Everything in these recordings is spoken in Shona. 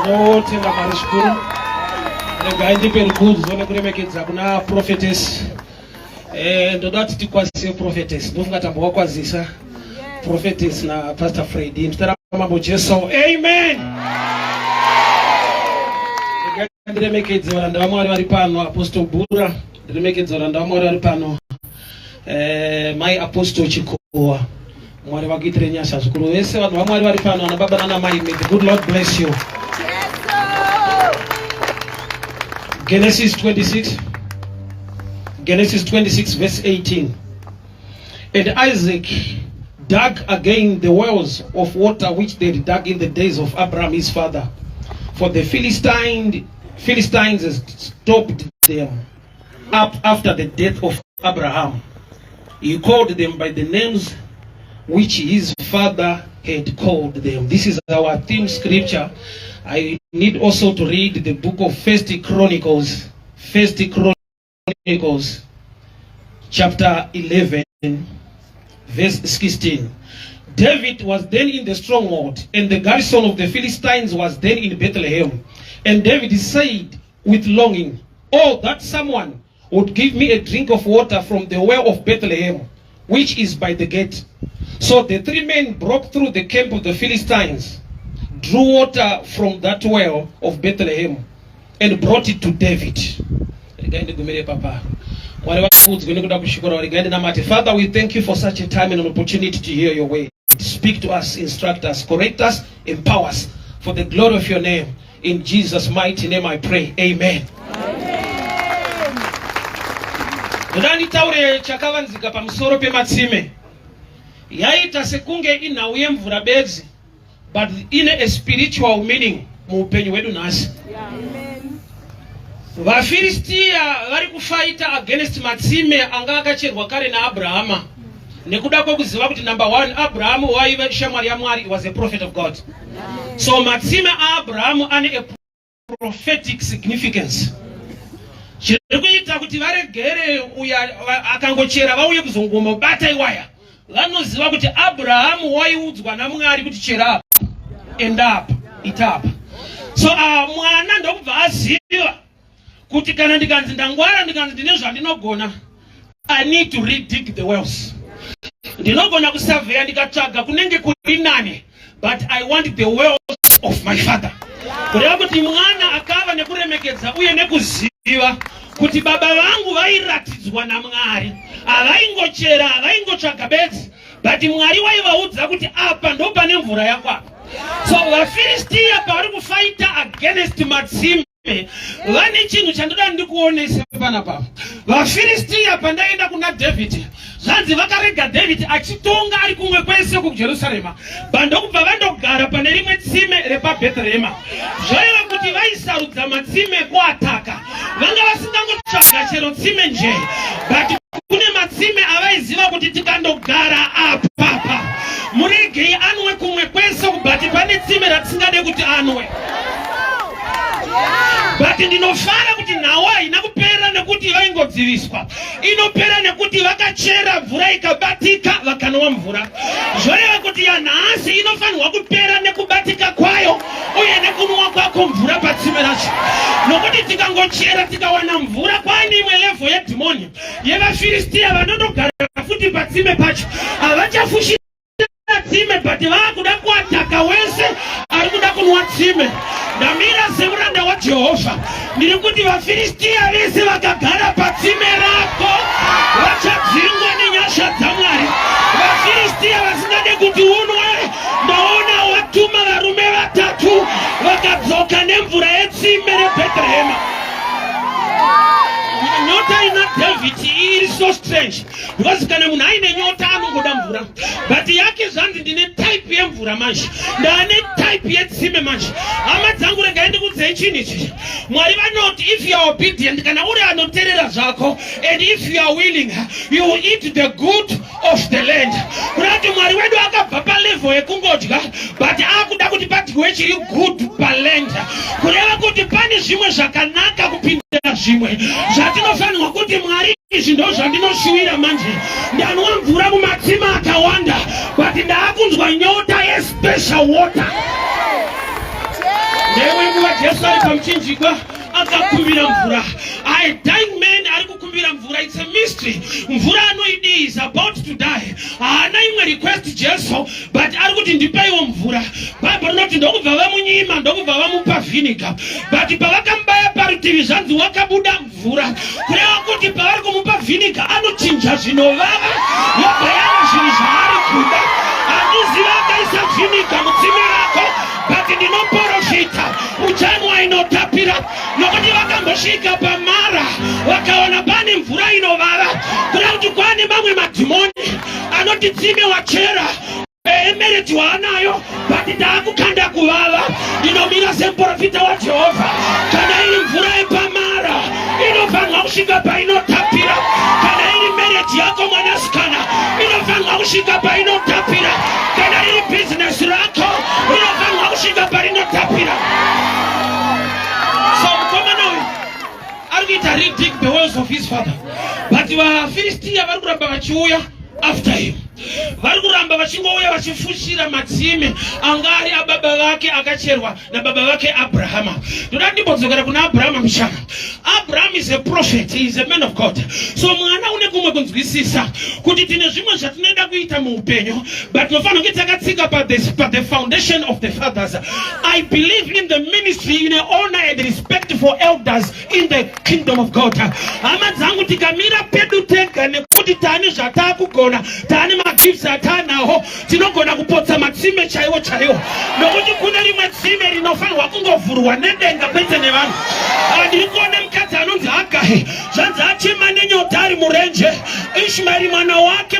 Ndinotenda Mwari zvikuru. Regai ndipe rukudzo nekuremekedza kuna prophetess. Eh, ndoda kuti tikwazise prophetess. Ndofunga tambovakwazisa prophetess na Pastor Freddy. Muzita raMambo Jesu. Amen. Regai ndiremekedze varanda vaMwari vari pano, Apostle Bura. Ndiremekedze varanda vaMwari vari pano. Eh, mai Apostle Chikowa. Mwari vakuitire nyasha zvikuru. Vese vanhu vaMwari vari pano, ana baba nana mai, may the good Lord bless you. Genesis 26 Genesis 26 verse 18. And Isaac dug again the wells of water which they had dug in the days of Abraham his father. For the Philistines stopped them up after the death of Abraham. He called them by the names which his father had called them. This is our theme scripture. I need also to read the book of First Chronicles, First Chronicles, chapter 11, verse 16. David was then in the stronghold, and the garrison of the Philistines was then in Bethlehem. And David said with longing, "Oh, that someone would give me a drink of water from the well of Bethlehem, which is by the gate." So the three men broke through the camp of the Philistines, drew water from that well of Bethlehem, and brought it to David. Regai ndigumire papa. Mwari vakudzwe nekuda kushukura. Regai ndinamate. Father, we thank you for such a time and an opportunity to hear your word. Speak to us, instruct us, correct us, empower us for the glory of your name. In Jesus' mighty name I pray. Amen. Ndoda nditaure chakavanzika pamusoro pematsime. Yaita sekunge inhau yemvura bedzi, but ine a spiritual meaning muupenyu hwedu nhasi. VaFiristiya vari kufaita against matsime anga akacherwa kare naAbrahama nekuda kwekuziva kuti, number one, Abrahamu waiva shamwari yaMwari, was a prophet of God. So matsime aAbrahamu ane a prophetic significance. Chiri kuita kuti varegere uya akangochera vauye kuzongomobata iwaya, vanoziva kuti Abrahamu waiudzwa naMwari kuti chera apa, enda apa, ita apa. So mwana ndokubva aziva kuti kana ndikanzi ndangwara, ndikanzi ndine zvandinogona, I need to redig the wells. Ndinogona kusavheya ndikatsvaga kunenge kuri nani, but I want the wells of my father. Kureva kuti mwana akava nekuremekedza uye nekuziva kuti baba vangu vairatidzwa naMwari, havaingochera, havaingotsvaga bedzi, but Mwari waivaudza kuti apa ndo pane mvura yako apa. So vaFiristiya pavari kufaita against matsime, vane chinhu chandoda ndikuonese panapa. VaFiristiya pandaenda kuna Dhavhidhi, zvanzi vakarega Dhavhidhi achitonga ari kumwe kwese kuJerusarema, bandokubva vandogara pane rimwe tsime repaBhetherehema. Zvoreva kuti vaisarudza matsime kuataka. Vanga vasingangotsvaga chero tsime nje, but kune matsime avaiziva kuti tikandogara apapa, muregei anwe kumwe kwese, but pane tsime ratisingade kuti anwe. But ndinofara kuti nhau haina kupera nekuti vaingodziviswa. Inopera nekuti vakachera mvura ikabatika, vakanwa mvura. Zvoreva kuti yanhasi inofanirwa kupera nekubatika kwayo uye nekunwa kwako mvura patsime racho, nokuti tikangochera tikawana mvura, kwaane imwe level yedhimoni yevaFiristiya vanondogara futi patsime pacho. Havachafushira tsime, but vaakuda kuataka wese ari kuda kunwa tsime. Ndamira semuranda waJehovha, ndiri kuti vaFiristiya vese vakagara patsime rako vachadzingwa nenyasha dzaMwari. VaFiristiya vasingade kuti unwe, ndaona watuma varume vatatu vakadzoka nemvura yetsime reBhethlehema. Nyota ina David iri so strange, because kana munhu aine nyota anongoda mvura, but yake zvanzi ndine type yemvura manje, ndaane type yetsime manje. Hama dzangu, regai ndikudzei chinhu ichi. Mwari vanoti if you are obedient, kana uri anoteerera zvako, and if you are willing, you will eat the good of the land. Kuda kuti Mwari wedu akabva palevel yekungodya, but akuda kuti padyiwe chiri good paland. Kureva kuti pane zvimwe zvakanaka kupinda zvimwe zvatinofanirwa kuti Mwari, izvi ndo zvandinoshuvira manje. Ndanwa mvura mumatsima akawanda, but ndaakunzwa nyota yespecial water. Neimwe nguva Jesu ari pamuchinjikwa akakumbira mvura. A dying man ari kukumbira mvura, it's a mystery. Mvura anoidii? Is about to die. Haana imwe request Jesu, but ari kuti ndipeiwo mvura. Bhaibheri rinoti ndokubva vamunyima, ndokubva vamupa vinegar, but pavakamubaya parutivi zvanzi wakabuda mvura, kureva kuti pavari kumupa vinegar anochinja zvinovava yobva yava zvinhu zvaari kuda. Handiziva akaisa vinegar mutsime rako, but ndinoporofita uchanwa inotapira, nokuti vakambosvika paMara vakaona pane mvura inovava, kureva kuti kwane mamwe madhimoni anoti tsime wachera, marriage waanayo, but ndaakukanda kuvava. Ndinomira semuprofita waJehovha, kana iri mvura yepaMara inofanirwa kusvika painotapira. Kana iri marriage yako, mwanasikana, inofanirwa kusvika painotapira. Kana riri bhizinesi rako, rinofanirwa kusvika parinotapira. So mukomana uyu ari kuita redig the wells of his father, but vaFiristiya vari kuramba vachiuya after him, vari kuramba vachingouya vachifushira matsime anga ari ababa vake, akacherwa nababa vake Abrahama. Ndoda ndimbodzokera kuna Abrahama mushana. Abraham is a prophet, he is a man of God. So mwana une kumwe kunzwisisa kuti tine zvimwe zvatinoda kuita muupenyu, but tinofanira kunge takatsika pa the foundation of the fathers. I believe in the ministry, in honor and respect for elders in the kingdom of God. Hama dzangu, tikamira pedu tega nekuti taane zvataakugona, taane magifts ataanawo, tinogona kupotsa matsime chaiwo chaiwo, nokuti kune rimwe tsime rinofanirwa kungovhurwa nedenga, kwete nevanhu. Ah, ndiri kuona mukadzi anonzi Hagahi, zvanzi achema nenyota ari murenje. Ishmaeri mwana wake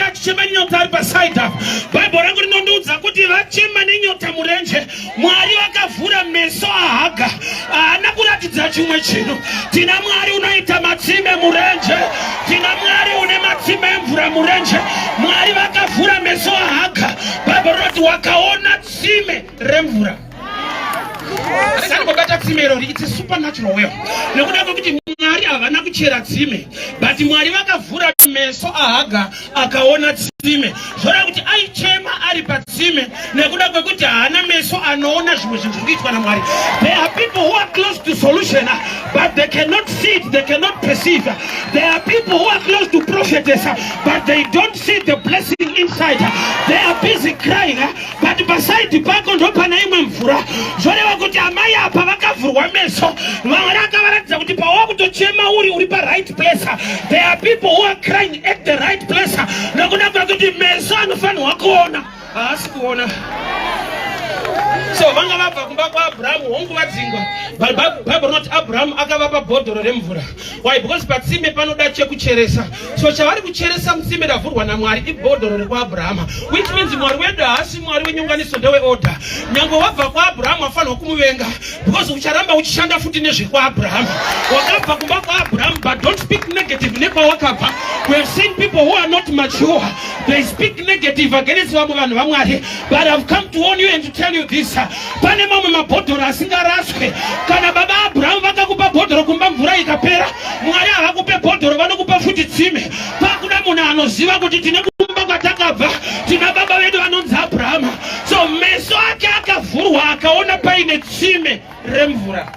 achichema nenyota ari paside apo. Bhaibheri rangu rinondiudza kuti vachema nenyota murenje, Mwari vakavhura meso aHaga, haana kuratidza chimwe chinhu. Tina Mwari unoita matsime murenje, tina Mwari une matsime emvura murenje. Mwari vakavhura meso aHaga, Bhaibheri rinoti wakaona tsime remvura. Ndikambobata tsime irori, it's a supernatural well, nekuda kwekuti Mwari havana kuchera tsime, but Mwari vakavhura meso aHaga, akaona tsime. Zvoreva kuti aichema ari patsime nekuda kwekuti haana meso anoona zvimwe zvinhu zviri kuitwa naMwari. There are people who are close to solution, but they cannot see it, they cannot perceive. There are people who are close to prophetess, but they don't see the blessing inside. They are busy crying, but paside pako ndo pana imwe mvura. Zvoreva kuti amai apa vakavhurwa meso, Mwari akavaratidza kuti pawakutochema uri paright place. There are people who are crying at the right place, nekuda kwekuti meso anofanirwa kuona haasi kuona. So vanga vabva kumba kwaAbhurahamu, hongu vadzingwa, but Bible rinoti Abrahamu akavapa bhodhoro remvura. Why? Because patsime panoda chekucheresa. So chavari kucheresa mutsime ravhurwa naMwari ibhodhoro rekwaAbhurahama, which means Mwari wedu haasi Mwari wenyonganiso, ndeweorder. Nyange wabva kwaAbhurahamu, wafanirwa kumuvenga because ucharamba uchishanda futi nezvekwaAbhurahama. Wakabva kumba kwaAbhurahamu, but don't speak negative nekwawakabva. We have seen people who are not mature, they speak negative against vamwe vanhu vaMwari, but I've come to warn you and to tell you this: pane mamwe mabhodhoro asingaraswe. Kana baba Abrahamu vakakupa bhodhoro kumba mvura ikapera, Mwari havakupe bhodhoro, vanokupa futi tsime. Pakuda munhu anoziva kuti tine kumba kwatakabva, tina baba vedu vanonzi Abrahama. So meso ake akavhurwa, akaona paine tsime remvura.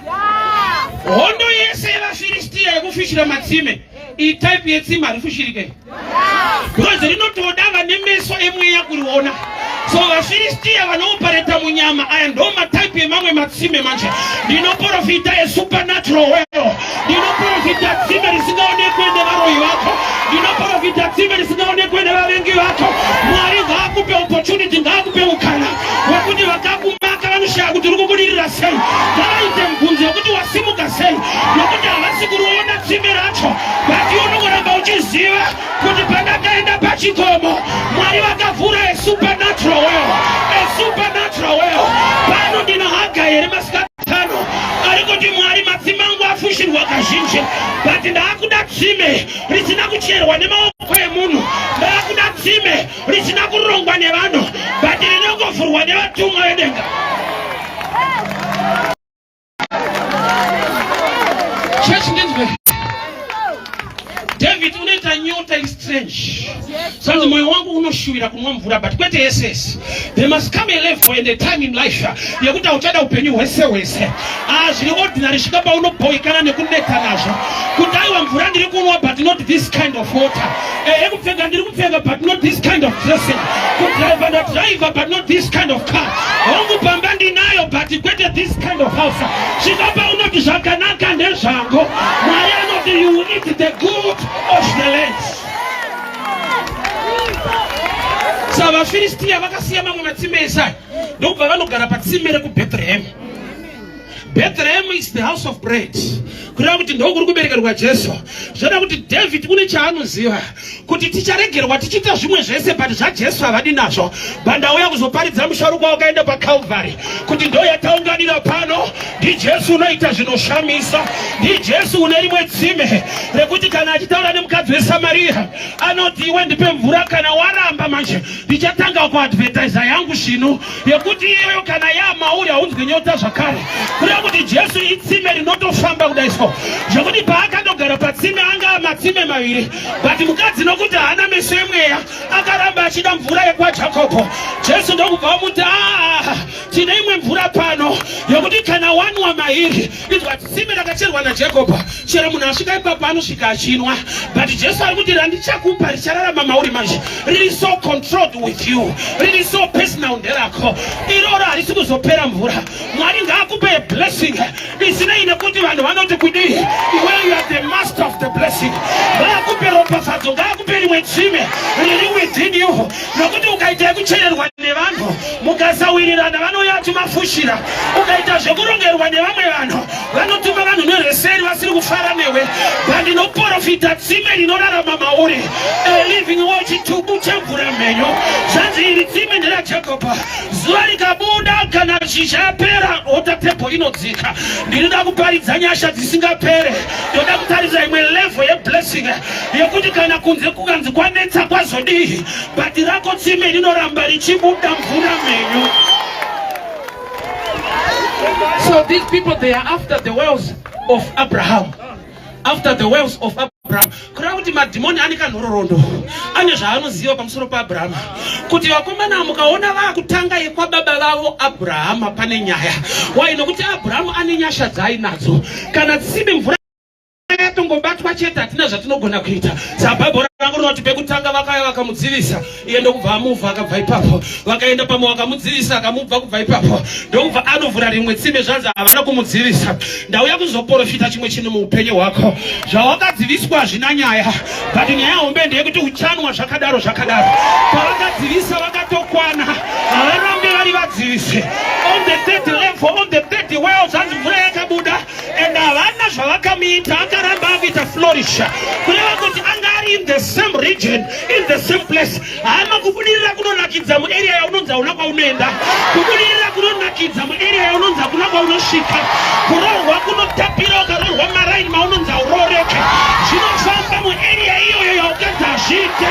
Hondo yese yevaFiristiya yekufishira matsime, iyi type yetsime harifushirike because rinotoda vane meso emweya kuriona. So vaFiristiya vanoopareta munyama, aya ndo matype emamwe matsime. Manje ndinoprofita esupernatural well, ndinoprofita tsime risingaonekwe nevaroyi vako, ndinoprofita tsime risingaonekwe nevavengi vako. Mwari ngaakupe opportunity, ngaakupe mukana wekuti vakakumaka vanoshaya kuti uri kubudirira sei. Ngavaite mubvunzo wekuti wasimuka sei, nokuti havasi kuriona tsime racho, but unongoramba uchiziva kuti pandakaenda pachikomo, Mwari vakavhura a supernatural well, a supernatural well. Pano ndina Haga here masikatano ari kuti, "Mwari, matsime angu afushirwa kazhinji, but ndaakuda tsime risina kucherwa nemaoko emunhu, ndaakuda tsime risina kurongwa nevanhu, but rinongovhurwa nevatumwa vedenga." Chechi, ndinzwe. David unoita Kuita nyota iri strange. Zvanzi moyo wangu unoshuvira kunwa mvura but kwete yese yese. There must come a level and a time in life yekuti hauchada upenyu hwese hwese. Ah, zviri ordinary svika paunobhoikana nekuneta nazvo. Kuti aiwa mvura ndiri kunwa but not this kind of water. Eh, kupfeka ndiri kupfeka but not this kind of dressing. Kudriver ndadriver but not this kind of car. Hongu pamba ndinayo but kwete this kind of house. Svika paunoti zvakanaka ndezvangu. Mwari anoti you eat the good of the land. Saka vaFiristia vakasiya mamwe matsime ese ndokubva vanogara patsime rekuBethlehem. Bethlehem is the house of bread. Kureva kuti ndokuri kuberekerwa Jesu. Zvoda kuti David une chaanoziva kuti ticharegerwa tichiita zvimwe zvese but zvaJesu havadi nazvo. But ndauya kuzoparidza musharukwa wakaenda paCalvary kuti ndo yataunganira pano ndiJesu unoita zvinoshamisa. NdiJesu une rimwe tsime rekuti kana achitaura nemukadzi weSamaria anoti iwe ndipe mvura kana waramba manje ndichatanga kuadvertisa yangu svinu yekuti iyoyo kana yamauri haunzwi nyota zvakare kureva kuti jesu itsime rinotofamba kudai so zvekuti paakandogara patsime anga matsime maviri but mukadzi nokuti haana meso emweya akaramba achida mvura yekwajakobho jesu ndokubva amuti aa tine imwe mvura pano yekuti kana wanwa mairi inzwa tsime rakacherwa najakobho chero munhu asvika ipapo anosvika achinwa but jesu ari kuti randichakupa richararama mauri manje riri so controlled with you riri so personal nderako iroro harisi kuzopera mvura mwari ngaakupe a blessing isinei nekuti vanhu vanoti kudii iwe you are the master of the blessing ngaakupe ropafadzo ngaakupe rimwe tsime riri within you nokuti ukaita yekuchererwa nevanhu mukasawirirana vanouya vachimafushira ukaita zvekurongerwa nevamwe vanhu vanotuma vanhu nereseri vasiri kufara newe pandinoporofita tsime rinorarama mauri a living well chitubu chemvura mhenyu zvanzi iri tsime nderajakobha zuva rikabuda kana zhizha yapera water table inodzika ndinoda kuparidza nyasha dzisingapere ndoda kutaridza imwe level yeblessing yekuti kana kunze kukanzi kwanetsa kwazodii but rako tsime rinoramba richibuda mvura mhenyu so these people they are after the wells of abraham after the wells of abraham kureva kuti madhimoni ane kanhororondo ane zvaanoziva pamusoro paabrahama kuti vakomana mukaona vaakutanga yekwababa vavo abrahama pane nyaya wai nokuti abrahamu ane nyasha dzaainadzo kana tsime mvura yatongobatwa chete hatina zvatinogona kuita sabhaibheri rangu rinoti pekutanga vakauya vakamudzivisa iye ndokubva amuvha akabva ipapo vakaenda pamwe vakamudzivisa akamubva kubva ipapo ndokubva anovhura rimwe tsime zvanzi havana kumudzivisa ndauya kuzoporofita chimwe chinhu muupenyu hwako zvawakadziviswa hazvina nyaya but nyaya hombe ndeyekuti uchanwa zvakadaro zvakadaro pavakadzivisa vakatokwana havarambe vari vadzivise on the third level on the third well zvanzi mvura yakabuda and havana zvavakamuita akaramba akuita flourish kureva kuti anga ari in the same region in the same place hama kubudirira kunonakidza muarea yaunonzi hauna kwaunoenda kubudirira kunonakidza muarea yaunonzi hakuna kwaunosvika kuroorwa kunotapira ukaroorwa maraini maunonzi haurooreke zvinofamba muarea iyoyo yaukanzi hazviite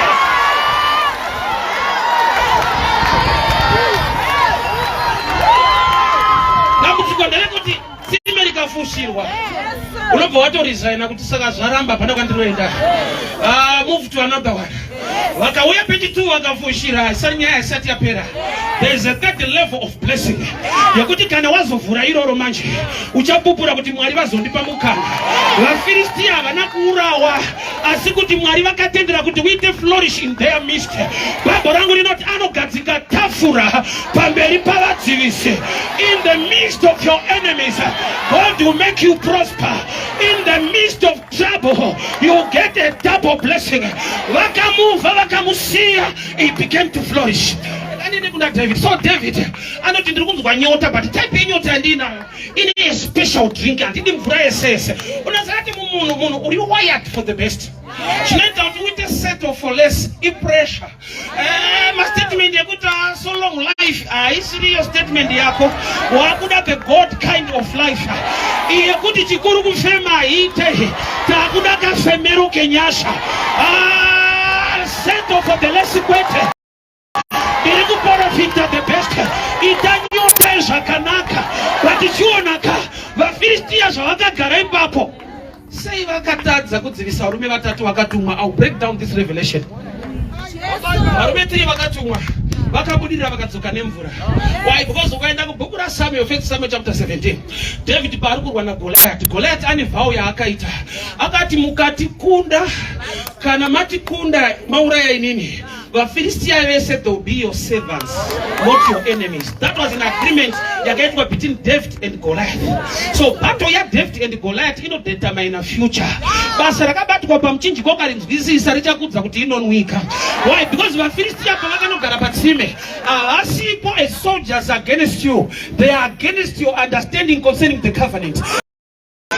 dambudziko nderekuti tsime rikafushirwa unobva watoresigna kuti saka zvaramba hapana kwandinoenda ah, move to another one vakauya pechi2 vakafushira isari nyaya isati yapera there is a third level of blessing yekuti kana wazovhura iroro manje uchapupura kuti mwari vazondipa mukana vafiristia havana kuurawa asi kuti mwari vakatendera kuti uite flourish in their midst bhaibheri rangu rinoti anogadzika tafura pamberi pavadzivisi in the midst of your enemies god will make you prosper in the midst of trouble you will get a double blessing vakamuvha vakamusiya he became to flourish anini kuna david so david anoti ndiri kunzwa nyota but type yenyota yandinayo ine a special drink handidi mvura yesese unoziva kuti munhu munhu uri wired for the best chinoita kuti uite settle for less ipressure Eh, mastatement ekuti ah, so long life haisiri iyo statement yako wakuda the god kind of life yekuti chikuru kufema haite takuda kafemero kenyasha ah, settle for the less kwete iri kuporofita the best ita nyota yezvakanaka but chionaka vafiristiya zvavakagara ipapo sei Why vakatadza kudzivisa varume vatatu vakatumwa? I'll break down this revelation. Varume 3 vakatumwa vakabudirira vakadzoka nemvura. Why? Because ukaenda kubhuku raSamuel, First Samuel chapter 17, David paari kurwa naGoliath, Goliath ane vow yaakaita. Akati mukatikunda, kana matikunda mauraya inini, vaFilistia vese they will be your servants, not your enemies. That was an agreement yakaitwa between David and Goliath. So battle yaDavid and Goliath inodetermine future. Basa rakabatwa pamuchinjiko ukarinzwisisa richakudza kuti inonwika. Why? Because vaFilistia pavakanogara patsime havasipo as soldiers against you, they are against your understanding concerning the covenant.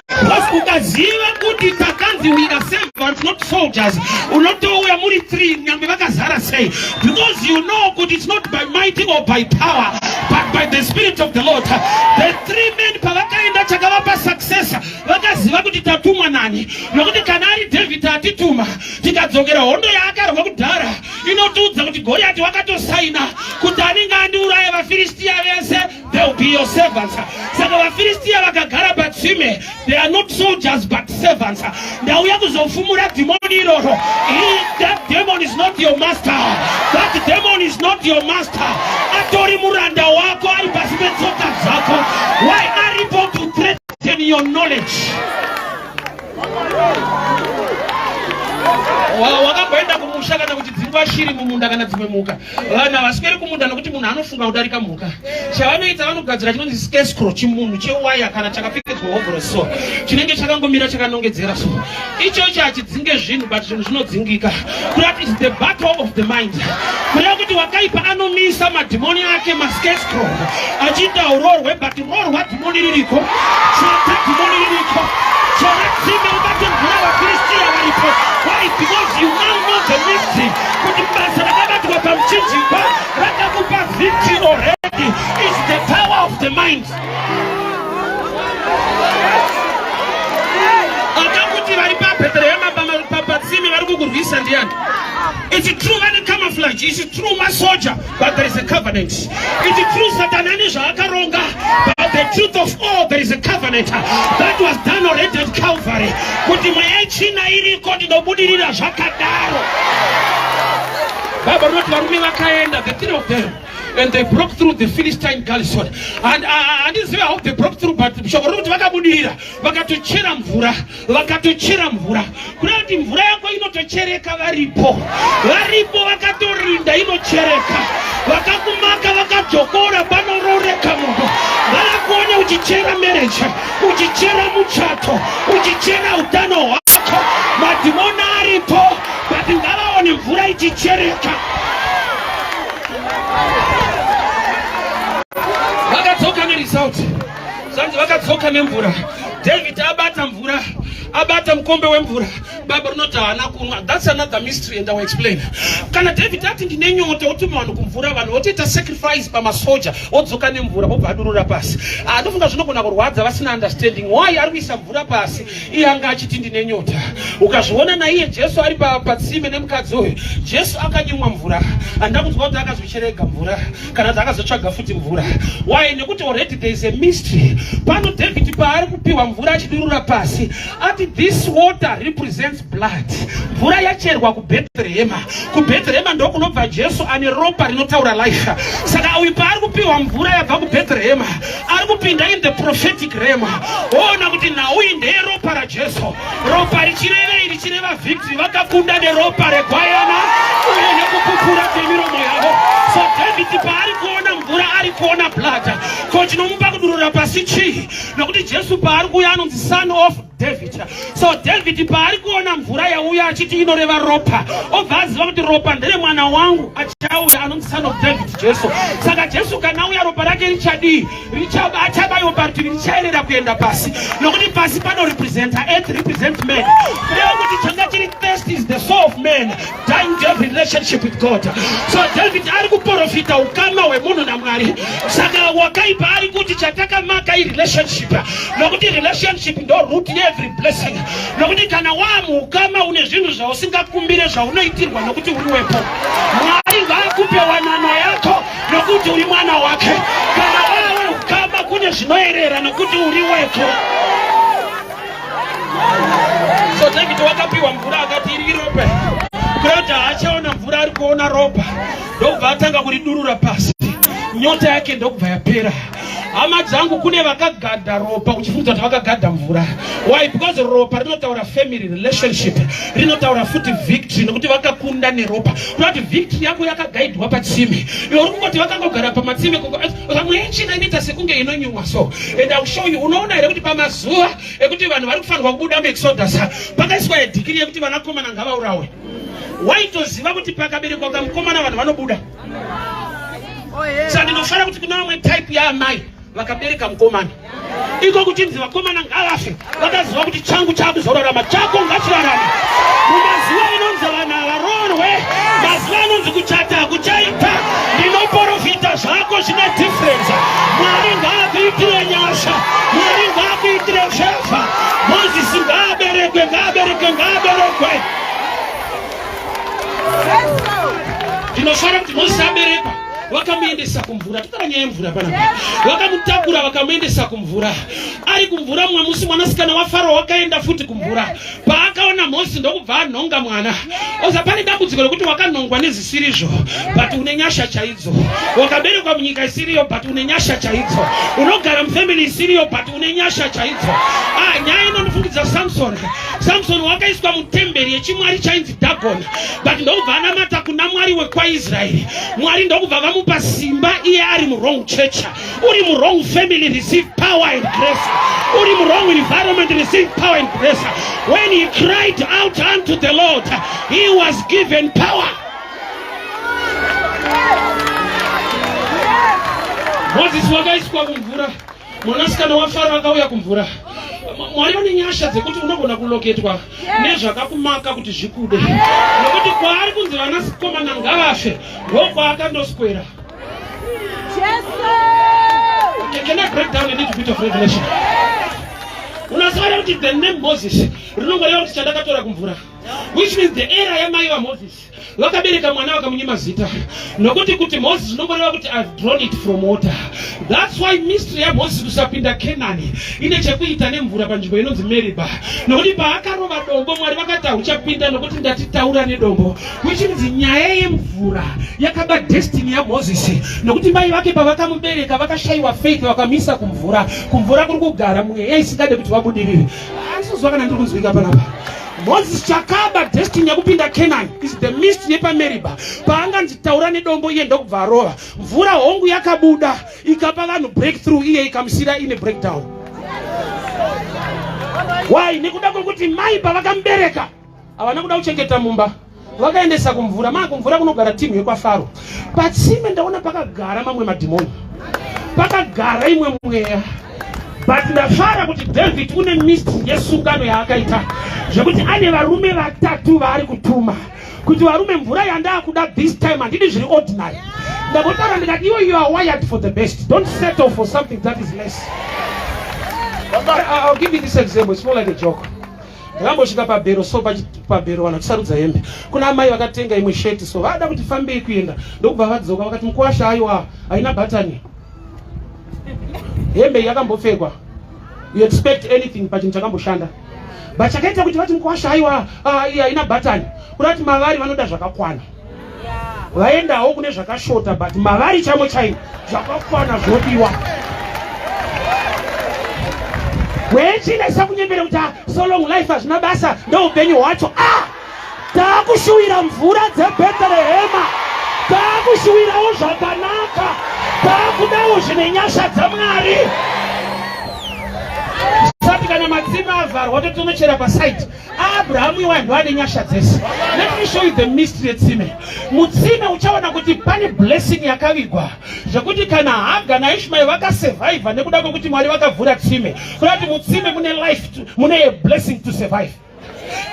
Because ukaziva kuti takanzi we are servants not soldiers, unotouya muri 3 nyangwe vakazara sei, because you know kuti it's not by might or by power but by the spirit of the Lord. The three men pavakaenda chakavapa success, vakaziva kuti tatumwa nani, nokuti kana ari David atituma tikadzokera hondo yaakarwa kudhara inotiudza kuti Goliath wakatosaina kuti anenge andiuraya vaFilistia vese, they will be your servants. Saka vaFilistia vakagara patsime, they are not soldiers but servants. Ndauya kuzofumura dhimoni iroro. That demon is not your master. That demon is not your master. Atori muranda wako, ari pasi petsoka dzako. Why? Aripo to threaten your knowledge. Wakamboenda kumusha kana kuti dzingwa shiri mumunda kana dzimwe mhuka? Vanhu havasweri kumunda nokuti munhu anofunga kudarika mhuka. Chavanoita, vanogadzira chinonzi scarecrow, chimunhu chewaya kana chakapfekedzwa hovhoro so, chinenge chakangomira chakanongedzera so. Ichocho hachidzinge zvinhu, but zvinhu zvinodzingika. Kureva is the battle of the mind. Kureva kuti wakaipa anomisa madhimoni ake mascarecrow achiita urorwe, but roorwa dhimoni ririko, chata dhimoni ririko, chera tsime ubate mvura, vaFilistia varipo. Why? Because you now know the mystery kuti basa rakabatwa pamuchinjikwa rakakupa victory already. Is the power of the mind. Akakuti vari paBhetherehema patsime vari kukurwisa ndiani? It's true vane camouflage, it's true masoja, but there is a covenant. It's true Satan ane zvaakaronga, but the truth of all, there is a covenant that was done already at Calvary. Kuti mweya yetsvina iriko, ndinobudirira zvakadaro. Bible rinoti varume vakaenda, the three of them, and they broke through the Philistine garrison. And handizive how they broke through, but shoko riri kuti vakabudirira, vakatochera mvura, vakatochera mvura. Kureva kuti mvura yako inotochereka varipo, varipo vakatorinda, inochereka. Vakakumaka vakadzokora panororeka munhu, varakuona uchichera marriage, uchichera muchato, uchichera utano hwako. Madhimoni aripo, but ngavaone mvura ichichereka. Vakadzoka neresult, zvanzi vakadzoka nemvura. David abata mvura, abata mukombe wemvura, Bible rinoti haana kunwa. That's another mystery and I will explain. Kana David ati ndine nyota, otuma vanhu kumvura, vanhu votoita sacrifice pamasoja, odzoka nemvura, obva adurura pasi. Anofunga zvinogona kurwadza vasina understanding why ari kuisa mvura pasi, iye anga achiti ndine nyota. Ukazviona naiye Jesu ari patsime nemukadzi uyu, Jesu akanyimwa mvura. Handina kunzwa kuti akazocherega mvura kana kuti akazotsvaga futi mvura. Why? Nekuti already there is a mystery pano. David paari kupiwa mvura achidurura pasi, ati this water represents blood. Mvura yacherwa kuBhetherehema. KuBhetherehema ndokunobva Jesu ane ropa rinotaura life. Saka uyu paari kupiwa mvura yabva kuBhetherehema, ari kupinda in the prophetic realm, oona kuti nhau iyi ndeyeropa raJesu. Ropa richirevei? Richireva victory. Vakakunda neropa regwayana uye nekupupura kwemiromo yavo. So David paari kuona mvura, ari kuona blood. Ko chinomupa kudurura pasi chii? Nokuti Jesu paari kuuya anonzi Son of David. So David paari kuona mvura yauya achiti inoreva ropa, obva aziva kuti ropa nderemwana wangu achauya anonzi Son of David, Jesu. Saka Jesu kana auya, ropa rake richadii? Achabayiwa parutivi, richaerera kuenda pasi, nokuti pasi panorepresenta earth, represents man. Kureva kuti changa chiri thirst is the soul of man dying to have relationship with God. So David ari kuprofita ukama hwemunhu naMwari. Saka wakaipa ari kuti chatakamaka irelationship, nokuti relationship ndo root yeevery blessing, nokuti kana wamuukama une zvinhu zvausingakumbire zvaunoitirwa nokuti uri wepo. Mwari ngaakupe wanano yako nokuti uri mwana wake. Kana wawe ukama, kune zvinoerera nokuti uri weko. David wakapiwa mvura akati iri iropa. Kureva kuti haachaona mvura ari kuona ropa. Ndokubva atanga kuridurura pasi. Nyota yake ndokubva yapera. Hama dzangu, kune vakagadha ropa uchifunga kuti vakagadha mvura. Why? Because ropa rinotaura family relationship, rinotaura futi victory, nekuti vakakunda neropa. Kureva kuti victory yako yakagaidwa patsime. Iwe uri kungoti vakangogara pamatsime, vamwe yetsvina inoita sekunge inonyumwa so. And I will show you. Unoona here kuti pamazuva ekuti vanhu vari kufanirwa kubuda muExodus pakaiswa yedhikiri yekuti vanakomana ngavaurawe? Waitoziva kuti pakaberekwa kamukomana vanhu vanobuda. Saka ndinofara kuti kuna vamwe type yaamai vakabereka mukomana, iko kuchinzi vakomana ngavafe, vakaziva kuti changu chakuzorarama, chako ngachirarame. Mumazuva inonzi vanhu havaroorwe, mazuva anonzi kuchata hakuchaita, ndinoprofita zvako zvine difference. Mwari ngaakuitire nyasha, Mwari ngaakuitire favor. Mozisi ngaaberekwe, ngaaberekwe, ngaaberekwe. Ndinofara kuti Mozisi aberekwa, vakamuendesa kumvura. Totaura nyaya yemvura panapa. Vakamutakura, vakamuendesa kumvura. Ari kumvura, mumwe musi mwanasikana waFaro wakaenda futi kumvura. Paakaona Mozisi, ndokubva anhonga mwana. Oza pane dambudziko rekuti wakanhongwa nezisirizvo, but une nyasha chaidzo. Wakaberekwa munyika isiriyo, but une nyasha chaidzo. Unogara mufamily isiriyo, but une nyasha chaidzo. Ah, nyaya inondifungidza Samson. Samson wakaiswa mutemberi yechimwari chainzi Dagon, but ndokubva anamata kuna Mwari wekwaIsraeri. Mwari ndokubva vamupa simba iye ari muwrong church. Uri muwrong family, receive power and grace. Uri muwrong environment, receive power and grace. When he cried out unto the Lord, he was given power. Moses wakaiswa kumvura, mwanasikana waFaro akauya kumvura. Mwari vane nyasha dzekuti unogona kuloketwa nezvakakumaka kuti zvikude, nokuti kwaari kunzi vanakomana ngavafe ndokwaakandoswera. Can I break down a little bit of revelation? Unoziva kuti the name Moses rinongoreva kuti chandakatora kumvura, which means the era yamai vaMoses vakabereka mwana vakamunyima zita, nokuti kuti Moses zvinongoreva kuti I've drawn it from water. That's why mystery yaMoses kusapinda Kenani ine chekuita nemvura panzvimbo inonzi Meriba, nokuti paakarova dombo, Mwari vakati hauchapinda nokuti ndatitaura nedombo, which means nyaya yemvura yakaba destiny yaMoses, nokuti mai vake pavakamubereka vakashayiwa faith, vakamisa kumvura. Kumvura kuri kugara mweya isingade kuti vabudirire. Andisizwa kana ndiri kunzwika panapa. Moses, chakaba destiny yekupinda Canaan is the mystery yepaMeriba, paanganzi taura nedombo, iye ndokubva arova. Mvura hongu yakabuda ikapa vanhu breakthrough, iye ikamusira ine breakdown. Why? Nekuda kwekuti mai pavakamubereka havana kuda kuchengeta mumba, vakaendesa kumvura. Maa kumvura kunogara timu yekwaFaro. Patsime ndaona pakagara mamwe madhimoni, pakagara imwe mweya, but ndafara kuti David une mystery yesungano yaakaita, zvekuti ane varume vatatu vaari kutuma kuti varume, mvura yandaakuda this time handidi zviri ordinary. Ndambotaura ndikati iwe, you are wired for the best. Don't settle for something that is less. I'll give you this example. It's more like a joke. Ndakambosvika pabhero so, pabhero vanhu vachisarudza hembe. Kuna amai vakatenga imwe sheti, so vada kuti fambei kuenda, ndokubva vadzoka vakati, "Mukwasha, aiwa, haina bhatani hembe iyi, yakambopfekwa." You expect anything pachinhu chakamboshanda, but chakaita kuti vati, "Mukwasha, aiwa, iyi haina bhatani," kuda kuti mavari vanoda zvakakwana. Vaendawo kune zvakashota, but mavari chamo chaimo zvakakwana zvodiwa. Wechina isakunyembere kuti, "Ah, so long life hazvina basa, ndoupenyu hwacho." Ah, taakushuwira mvura dzeBheterehema, taakushuwirawo zvakanaka, taakudawo zvine nyasha dzaMwari. Sati kana matsime avharwa, totonochera pasaidi. Abrahamu iwa ndo ane nyasha dzese. Let me show you the mystery yetsime. Mutsime uchaona kuti pane blessing yakavigwa, zvekuti kana Haga naIshmael vakasurvivha nekuda kwekuti Mwari vakavhura tsime. Kuda kuti mutsime mune life, mune a blessing to survive.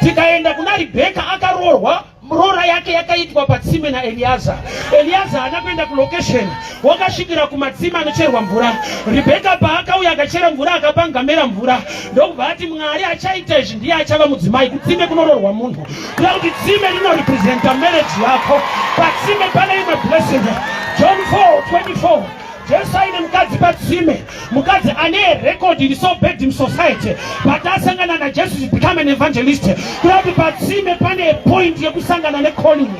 Tikaenda kuna Ribheka, akaroorwa, roora yake yakaitwa patsime naEliaza. Eliaza haana kuenda kulocation, wakasvikira kumatsime anocherwa mvura. Ribheka paakauya akachera mvura, akapa ngamera mvura, ndokubva ati, "Mwari achaita izvi ndiye achava mudzimai." Kutsime kunororwa munhu. Kuda kuti tsime rinorepresenta marriage yako. Patsime pane imwe blessing. John 4 24. Jesu aine mukadzi patsime, mukadzi ane record iri so bad in society, but asangana naJesu she become an evangelist. Kuda kuti patsime pane point yekusangana necalling.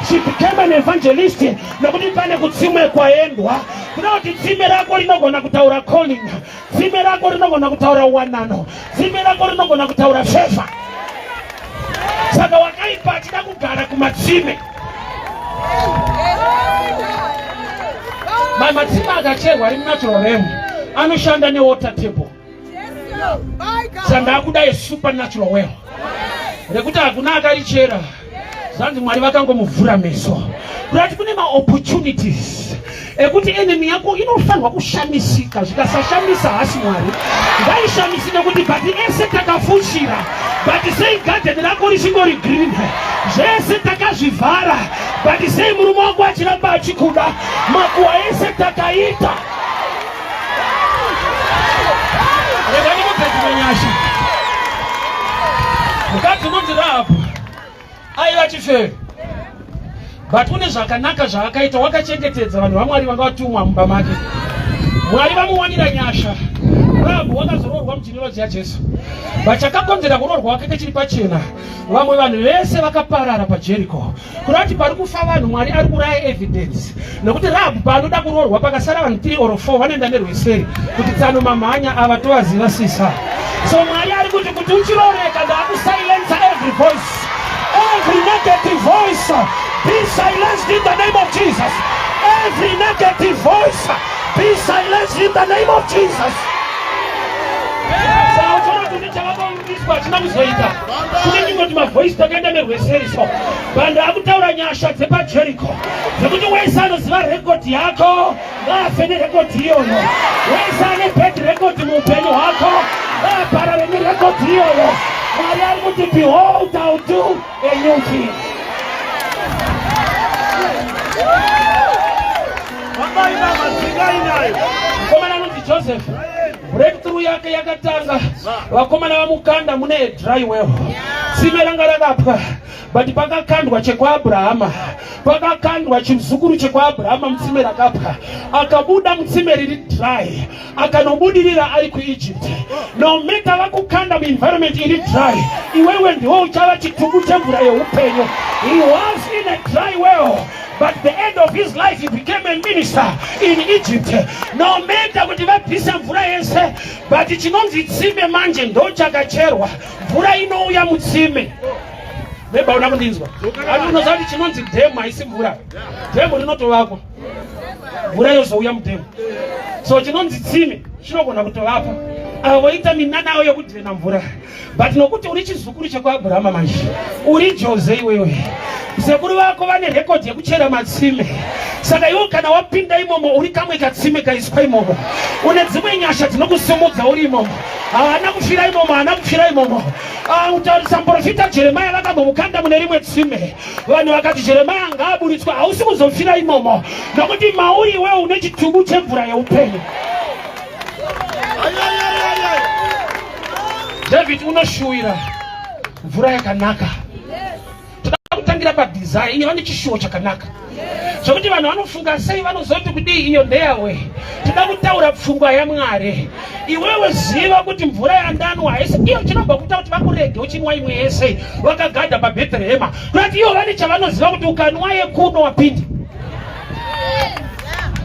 She became an evangelist nekuti pane kutsime kwaendwa. Kuda kuti tsime rako rinogona kutaura calling, tsime rako rinogona kutaura wanano, tsime rako rinogona kutaura favor. Saka wakaipa achida kugara kumatsime. Matsime akacherwa ari munatural realm anoshanda newater table. Saka ndakuda supernatural well rekuti hakuna akarichera zvanzi Mwari vakangomuvhura meso kurati kune maopportunities ekuti enemy yako inofanirwa kushamisika zvikasashamisa hasi Mwari ngaishamisike kuti but ese takafushira but sei gadheni rako richingori green zvese takazvivhara but sei murume wako achiramba achikuda makuwa ese takaita. Rega ndikupe dzimwe nyasha. Mukadzi unonzi Rahabhu aiva chifeve but une zvakanaka zvaakaita, wakachengetedza vanhu vaMwari vanga vatumwa mumba make. Mwari vamuwanira nyasha. Rahabhu wakazoroorwa mugenealogy yaJesu, but chakakonzera kuroorwa kwake kechiri pachena, vamwe vanhu vese vakaparara paJericho. Kuda kuti pari kufa vanhu, Mwari ari kuraya evidence, nekuti Rahabhu paanoda kuroorwa pakasara vanhu 3 or 4 vanoenda nerweseri kuti tsano mamhanya ava tovaziva sisa. So Mwari ari kuti kuti uchiroreka ndaakusilensa every voice, every negative voice be silenced in the name of Jesus. Every negative voice be silenced in the name of Jesus. Saka uchiona kuti chavakoiswa hachina kuzoita, kune chingoti mavoice takaenda nerweseri. So vanhu akutaura nyasha dzepaJericho dzekuti wese anoziva rekodhi yako ngaafe nerekodhi iyoyo, wese ane bad record muupenyu hwako ngaaparare nerekodhi iyoyo. Mwari ari kuti, behold, I'll do a new thing. Mukomana anonzi Joseph, breakthrough yake yakatanga vakomana vamukanda mune dry well. Tsime ranga rakapwa, but pakakandwa chekwaAbrahama, pakakandwa chimuzukuru chekwaAbrahama mutsime rakapwa, akabuda mutsime riri dry, akanobudirira ari kuEgypt. No matter vakukanda muenvironment iri dry, iwewe ndiwo uchava chitubu chemvura yeupenyu. He was in a dry well, but the end of his life he became a minister in Egypt. No matter kuti vabvisa mvura yese, but chinonzi tsime manje ndo chakacherwa, mvura inouya mutsime. Maybe una kundinzwa. Asi unoziva kuti chinonzi dhemu haisi mvura. Dhemu rinotovakwa, mvura yozouya mudhemu. So chinonzi tsime chinogona kutovapo, avo voita minana avo yekudhirena mvura, but nokuti uri chizukuru chekuAbrahama manje, uri Jose iwewe, sekuru vako vane rekodhi yekuchera matsime. Saka iwe kana wapinda imomo, uri kamwe katsime kaiswa imomo, une dzimwe nyasha dzinokusimudza uri imomo. Haana kufira imomo, haana kufira imomo. Utarisa muprofita Jeremaya, vakambomukanda mune rimwe tsime, vanhu vakati Jeremaya ngaaburitswa. Hausi kuzofira imomo, nokuti mauri iwewe une chitubu chemvura yeupenyu. David unoshuwira mvura yakanaka. Toda kutangira padesire iyo, vane chishuwo chakanaka zvokuti vanhu vanofunga sei, vanozoti kudii, iyo ndeyawe. Toda kutaura pfungwa yaMwari. Iwewe ziva kuti mvura yandanwa haisi iyo chinobva kuita kuti vakurege uchinwa imwe yese vakagadha paBhetherehema, kurati ivo vane chavanoziva kuti ukanwa yekuno wapinda.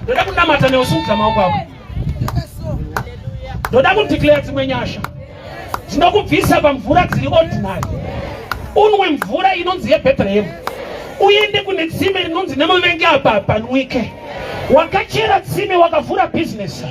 Ndoda kunamata neusungudza maoko ako. Ndoda kudeclare dzimwe nyasha dzinokubvisa pamvura dziri ordinary, unwe mvura inonzi yeBhetherehemu, uende kune tsime rinonzi nemuvengi apa panwike. Wakachera tsime, wakavhura bhizinesi,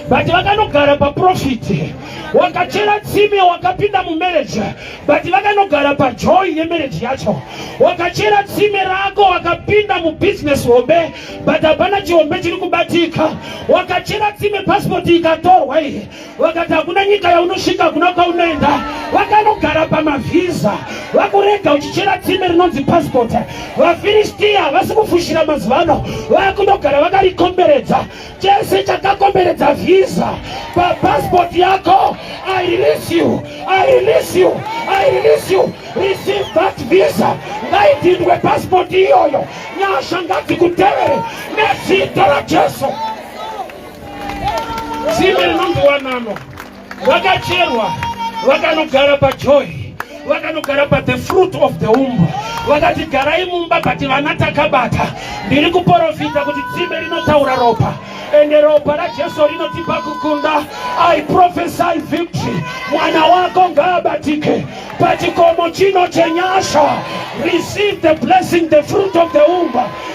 but vakanogara paprofit. Wakachera tsime, wakapinda mumarriage, but vakanogara pajoy yemarriage yacho. Wakachera tsime rako, wakapinda mubhizinesi hombe, but hapana chihombe chiri kubatika. Wakachera tsime, pasipoti ikatorwa iyi, vakati hakuna nyika yaunosvika, hakuna kwaunoenda, vakanogara pamavhiza, vakurega uchichera tsime rinonzi pasipoti. VaFiristiya vasi kufushira mazuva ano, vakundogara vakarikomberedza. Chese chakakomberedza vhisa papasipoti yako, I release you, I release you, I release you. Receive that visa. Ngaidhindwe pasipoti iyoyo. Nyasha ngadzikutevere nezita raJesu. Wanano vakacherwa, vakanogara pajoy, vakanogara pa the fruit of the womb. Vakati garai mumba, but vana takabata. Ndiri kuprofita kuti tsime rinotaura ropa, ende ropa raJesu rinotipa kukunda. I prophesy victory. Mwana wako ngaabatike pachikomo chino chenyasha. Receive the blessing, the fruit of the womb,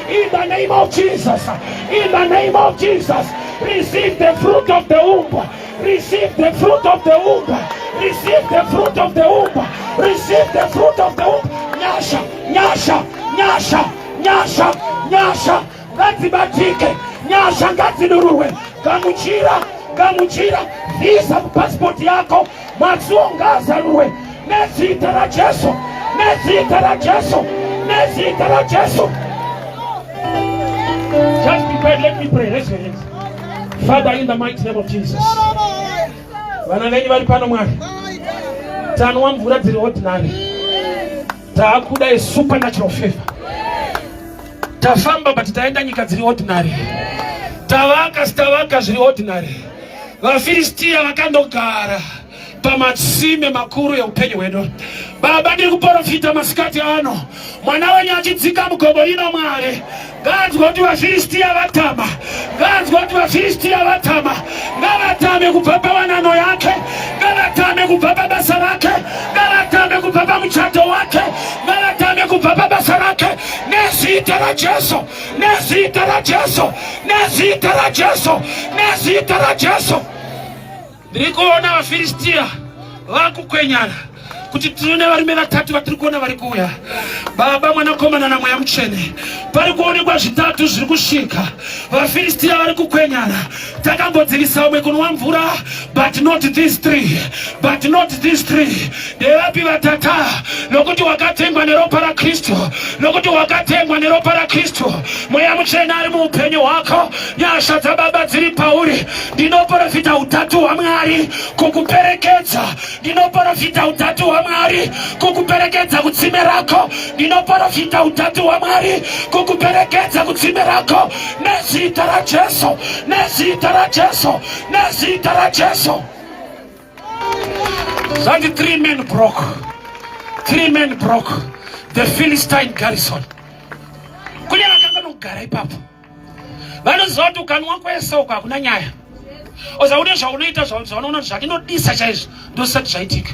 in the name of Jesus, in the name of Jesus. Receive the fruit of the womb. Receive the fruit of the womb. Receive the fruit of the womb. Receive the fruit of the womb. Nyasha, nyasha, nyasha, nyasha, nyasha ngadzibatike, nyasha ngadzidururwe. Gamuchira, gamuchira visa, passport yako, masuo ngaazarurwe nezita raJesu, nezita raJesu, nezita raJesu. Just be quiet, let me pray. Raise your hands. Father, in the mighty name of Jesus, vana venyu vari pano, Mwari. Tanwa mvura dziri ordinary, taakuda yesupernatural favor. Tafamba, but taenda nyika dziri ordinary. Tavaka, sitavaka zviri ordinary. VaFiristiya vakandogara pamatsime makuru eupenyu hwedu. Baba, ndiri kuprofita masikati ano, mwana wenyu achidzika mugomo rino, Mwari, ngaanzwa kuti vaFiristiya vatama, ngaanzwa kuti vaFiristiya vatama. Ngavatame kubva pawanano yake, ngavatame kubva pabasa rake, ngavatame kubva pamuchato wake, ngavatame kubva pabasa rake, nezita raJesu, nezita raJesu, nezita raJesu, nezita raJesu. Ndiri kuona vaFiristiya vakukwenyana kuti tine varume vatatu vatiri kuona vari kuuya, Baba, Mwanakomana naMweya Mutsvene. Pari kuonekwa zvitatu zviri kusvika. VaFiristiya vari kukwenyana: takambodzivisa vamwe kunwa mvura, but not these three, but not these three. Ndevapi vatata? Nokuti wakatengwa neropa raKristu, nokuti wakatengwa neropa raKristu. Mweya Mutsvene ari muupenyu hwako, nyasha dzaBaba dziri pauri. Ndinoprofita utatu hwaMwari kukuperekedza. Ndinoprofita utatu hwaMwari kukuperekedza kutsime rako. Ndinoprofita utatu hwaMwari kukuperekedza kutsime rako, nezita raJesu, nezita raJesu, nezita raJesu. Zvanzi three men broke, three men broke the Philistine garrison. Kune vakanga nokugara ipapo vanoziva kuti ukanwa kwese uko hakuna nyaya. Oza une zvaunoita, zvaunoona kuti zvandinodisa chaizvo ndosati zvaitika.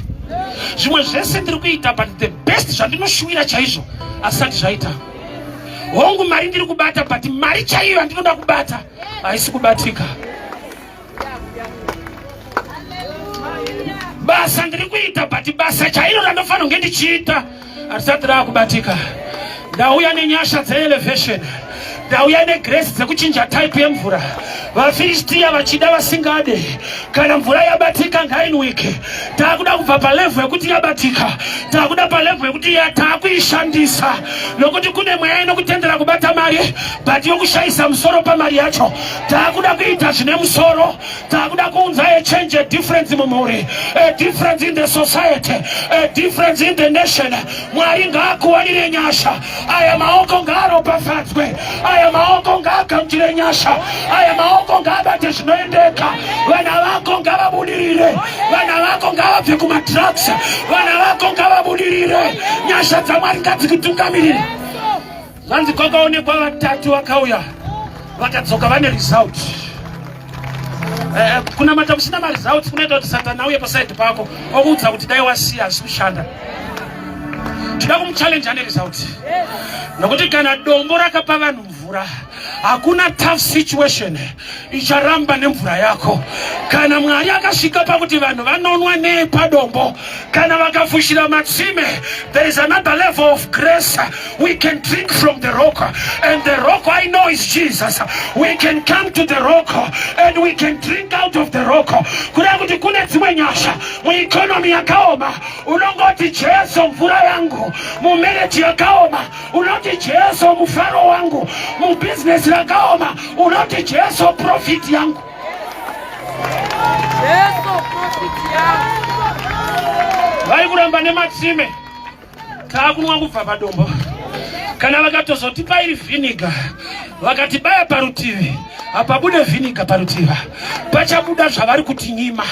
Zvimwe zvese ndiri kuita, but the best zvandinoshuvira chaizvo asati zvaita. Hongu, mari ndiri kubata, but mari chaiyo yandinoda kubata haisi kubatika. Basa ndiri kuita, but basa chairo randofanira kunge ndichiita harisati raakubatika. Ndauya nenyasha dzeelevation, ndauya negrace dzekuchinja type yemvura. VaFiristiya vachida vasingade, kana mvura yabatika ngainwike. Taakuda kubva palevel yekuti yabatika, taakuda palevel yekuti taakuishandisa, nokuti kune mweya inokutendera kubata mari but yokushayisa musoro pamari yacho. Taakuda kuita zvine musoro, taakuda kuunza a change, a difference mumhuri, a difference in the society, a difference in the nation. Mwari ngaakuwanire nyasha. Aya maoko ngaaropafadzwe, aya maoko ngaagamuchire nyasha, aya maoko ngaabate zvinoendeka. Vana vako ngavabudirire, vana vako ngavabve kumadrugs, vana vako ngavabudirire. Nyasha dzaMwari ngadzikutungamirire. Zvanzi kwakaonekwa vatatu vakauya, vakadzoka vane result. Kunamata kusina maresults kunoita kuti Satani auye paside pako okuudza kuti dai wasiya, hazisi kushanda. Tinoda kumuchallenge ane result, nokuti kana dombo rakapa vanhu mvura, hakuna tough situation icharamba nemvura yako. Kana Mwari akasvika pakuti vanhu vanonwa nepadombo, kana vakafushira matsime, there is another level of grace. We can drink from the rock, and the rock I know is Jesus. We can come to the rock and we can drink out of the rock. Kureva kuti kune dzimwe nyasha mueconomy yakaoma, unongoti Jesu mvura yangu. Mumarriage yakaoma, unoti Jesu mufaro wangu. Mubhizinesi rakaoma, unoti Jesu profit yangu. Jesu profit yangu. Vari kuramba nematsime, taakunwa kubva padombo. Kana vakatozotipa iri vinegar, vakatibaya parutivi. Hapabude vhiniga parutivi, pachabuda zvavari kutinyima.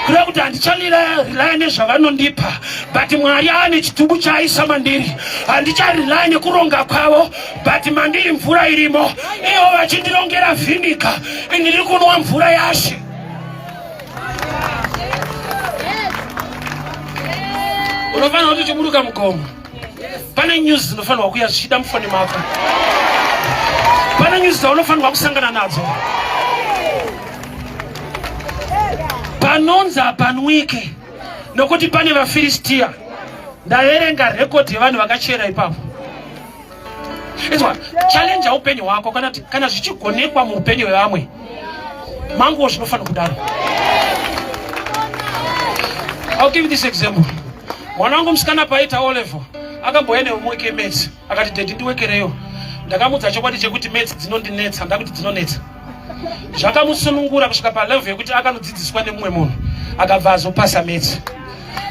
Kureva kuti handicharelaya nezvavanondipa, but Mwari ane chitubu chaaisa mandiri. Handicharelaya nekuronga kwavo, but mandiri mvura irimo. Ivo vachindirongera vhiniga, ini ndiri kunwa mvura yaShe. Unofanira kuti uchiburuka mugomo pane news dzinofanirwa kuya zvichida mufoni mako, pane news dzaunofanirwa kusangana nadzo. Panonzi hapanwike nokuti pane vaFiristia. Ndaverenga rekodhi yevanhu vakachera ipapo. Izwa, challenge upenyu hwako kana, kana zvichigonekwa muupenyu hwevamwe manguwo zvinofanira kudaro. I'll give you this example. Mwana wangu musikana paita O level akambouya nehomework yemaths, akati daddy ndiwekereyo. Ndakamudza chokwadi chekuti maths dzinondinetsa, ndakuti dzinonetsa. Zvakamusunungura kusvika palevel yekuti akanodzidziswa nemumwe munhu akabva azopasa maths.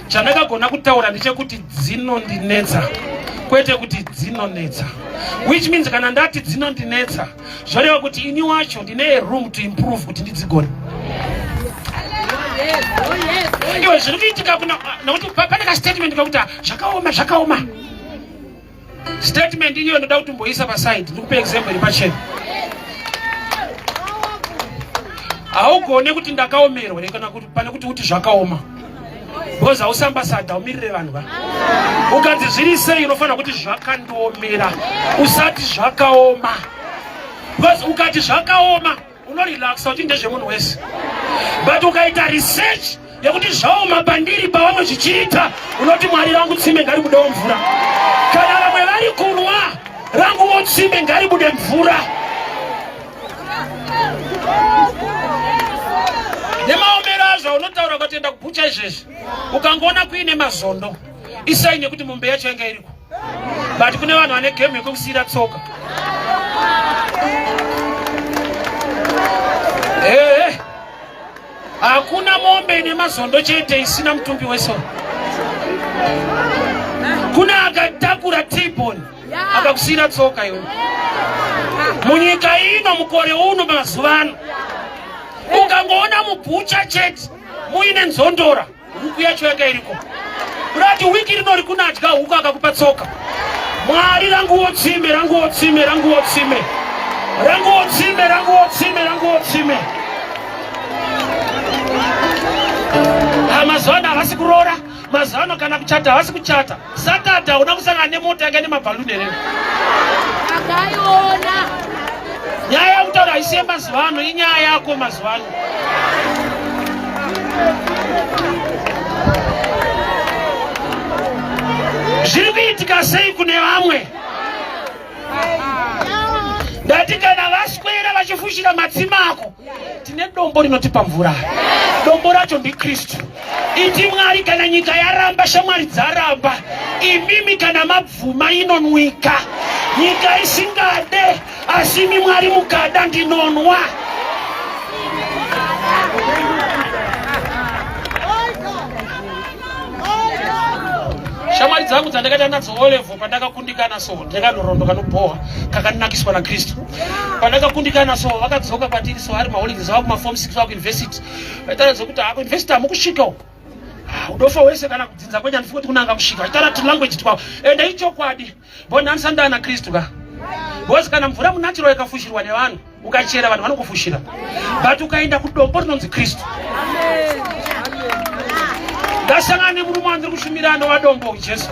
Chandakagona kutaura ndechekuti dzinondinetsa, kwete kuti dzinonetsa, which means kana ndati dzinondinetsa zvoreva kuti ini wacho ndine a room to improve kuti ndidzigone. Iwe zviri kuitika kuna nokuti pane kastatement kakuti zvakaoma zvakaoma. Statement iyo ndoda kuti umboisa paside, ndikupe example iri pachena. Haugone kuti ndakaomerwa kana kuti pane kuti uti zvakaoma, because hausi ambassador, umirire vanhu va ukanzi zviri sei unofanira kuti zvakandiomera, usati zvakaoma, because ukati zvakaoma unorelaxa kuti ndezvemunhu wese, but ukaita research yekuti zvaoma pandiri pavamwe zvichiita, unoti Mwari, rangu tsime ngaribudewo mvura. Kana vamwe vari kunwa, ranguwo tsime ngaribude mvura. Nemaomero azvo unotaura ukatoenda kubhucha izvezvi, ukangoona kuine mazondo, isai nekuti mombe yacho yanga iriko, but kune vanhu vane game yekukusiyira tsoka. Ehe, hakuna mombe ine mazondo chete isina mutumbi wesoro. Kuna akatakura tibon akakusiyira tsoka iwe. Munyika ino, mukore uno, mazuva ano, ukangoona mubhucha chete muine nzondora, huku yacho yanga iriko. Kurati wiki rino rikunadya huku akakupa tsoka. Mwari, ranguwo tsime, ranguwo tsime, ranguwo tsime, ranguwo tsime, ranguwo tsime, ranguwo tsime. Mazuva ano havasi kuroora, mazuva ano kana kuchata havasi kuchata. Satata hauna kusangana nemota yanga nemabhaluni here? Akaiona. Nyaya yekutaura haisi yemazuva ano, inyaya yako mazuva ano. Zviri kuitika sei kune vamwe? Ndati kana vaswera vachifushira matsima ako, tine dombo rinotipa mvura. Dombo racho ndiKristu. Iti Mwari, kana nyika yaramba, shamwari dzaramba, imimi kana mabvuma inonwika. Nyika isingade, asi imi Mwari mukada ndinonwa. Shamwari dzangu dzandakaita nadzo O level pandakakundikana, so ndakanorondo kanobhowa kakanakiswa naKristu. Pandakakundikana so vakadzoka kwatiri, so ari maholidays ava kumaform 6 vava kuuniversity, vaitaura zvekuti ha, kuuniversity hamukusvika uko, udofa wese, kana kudzinza kwenyu handifi kuti kunanga kusvika, vachitaura tulanguage twavo. Ende ichokwadi, bo ndandisandana naKristu ka, because kana mvura munachiro ikafushirwa nevanhu, ukachera vanhu vanokufushira, but ukaenda kudombo rinonzi Kristu. Ndasangana nemurume wandiri kushumira anova dombo, Jesu.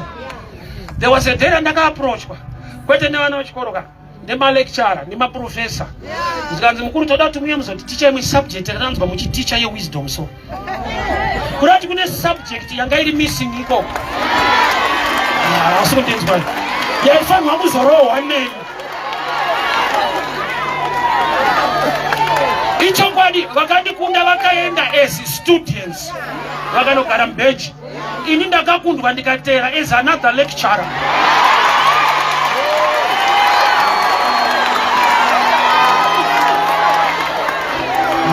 There was a day randakaapproachwa, kwete nevana vechikoro ka, nemalecturer nemaprofessor, ndikanzi, mukuru, toda kuti muye muzotiticha imwe subject yatanzwa muchiticha yewisdom. So kurati kune subject yanga iri missing ikoko, asi kundinzwa, yaifanirwa kuzorohwa neni. Ichokwadi, vakandikunda vakaenda as students vakanogara mubench, ini ndakakundwa ndikatera as another lecturer.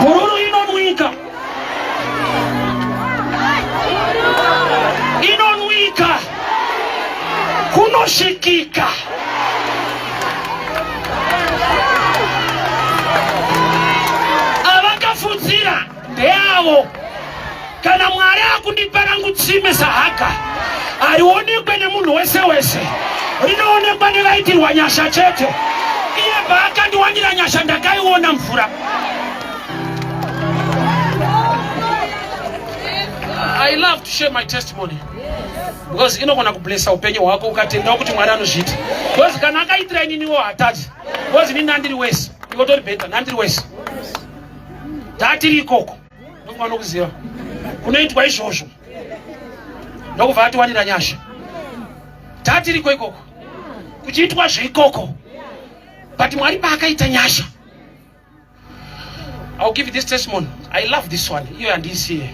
Bhururu inonwika, inonwika, kunosvikika. vakandiwanira ndeavo. Kana Mwari akundipa rangu tsime saHaga, harionekwe nemunhu wese wese, rinoonekwa nevaitirwa nyasha chete. Iye paakandiwanira nyasha ndakaiona mvura. I love to share my testimony because inogona kublessa upenyu hwako ukatendawo kuti Mwari anozviita. Because kana akaitira ininiwo hatadzi, because ini ndandiri wese, iwe tori better, ndandiri wese, tatiri ikoko ndokuva nokuziva kunoitwa izvozvo ndokubva atiwanira nyasha tatiriko ikoko kuchiitwa zveikoko but Mwari paakaita nyasha. I'll give you this testimony. I love this one. Iyo handiisiye.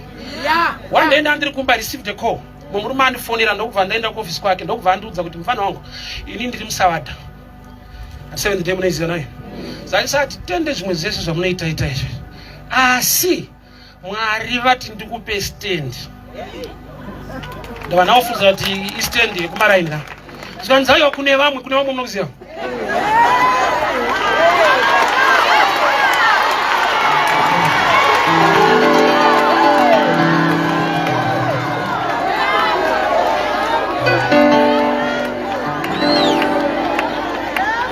One day ndandiri kumba, I received a call. Murume andifonera ndokubva ndaenda kuofisi kwake ndokubva andiudza kuti mufana wangu ini ndiri musavadha. Seventh day munoiziva nayo. Zaisati tende zvimwe zvese zvamunoita ita izvi. Asi Mwari vati ndikupe stand. Ndava naofunza kuti istand yekumaraini ka. Zvikanzi aiwa kune vamwe, kune vamwe munokuziva.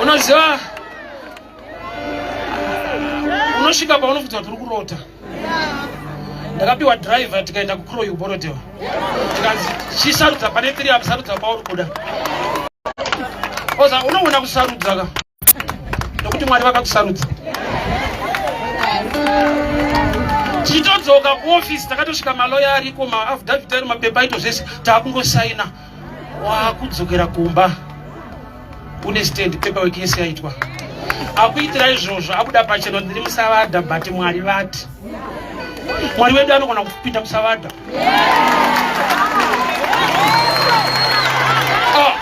Unoziva unosvika paunofunza kuti uri kurota. Ndakapiwa driver tikaenda kucroy kuBorodale, tikanzi chisarudza pane 3 up, sarudza pauri kuda. Oza unoona kusarudza ka, nokuti Mwari vakakusarudza. Tichitodzoka kuofisi takatosvika maloya ariko, maaffidavit ari, mapepa aito zvese, taakungosaina. Wakudzokera kumba une stand, paperwork yese yaitwa. Akuitira izvozvo abuda pachena ndiri musavadha, but Mwari vati. Mwari wedu anogona kupinda musavadha. Oh.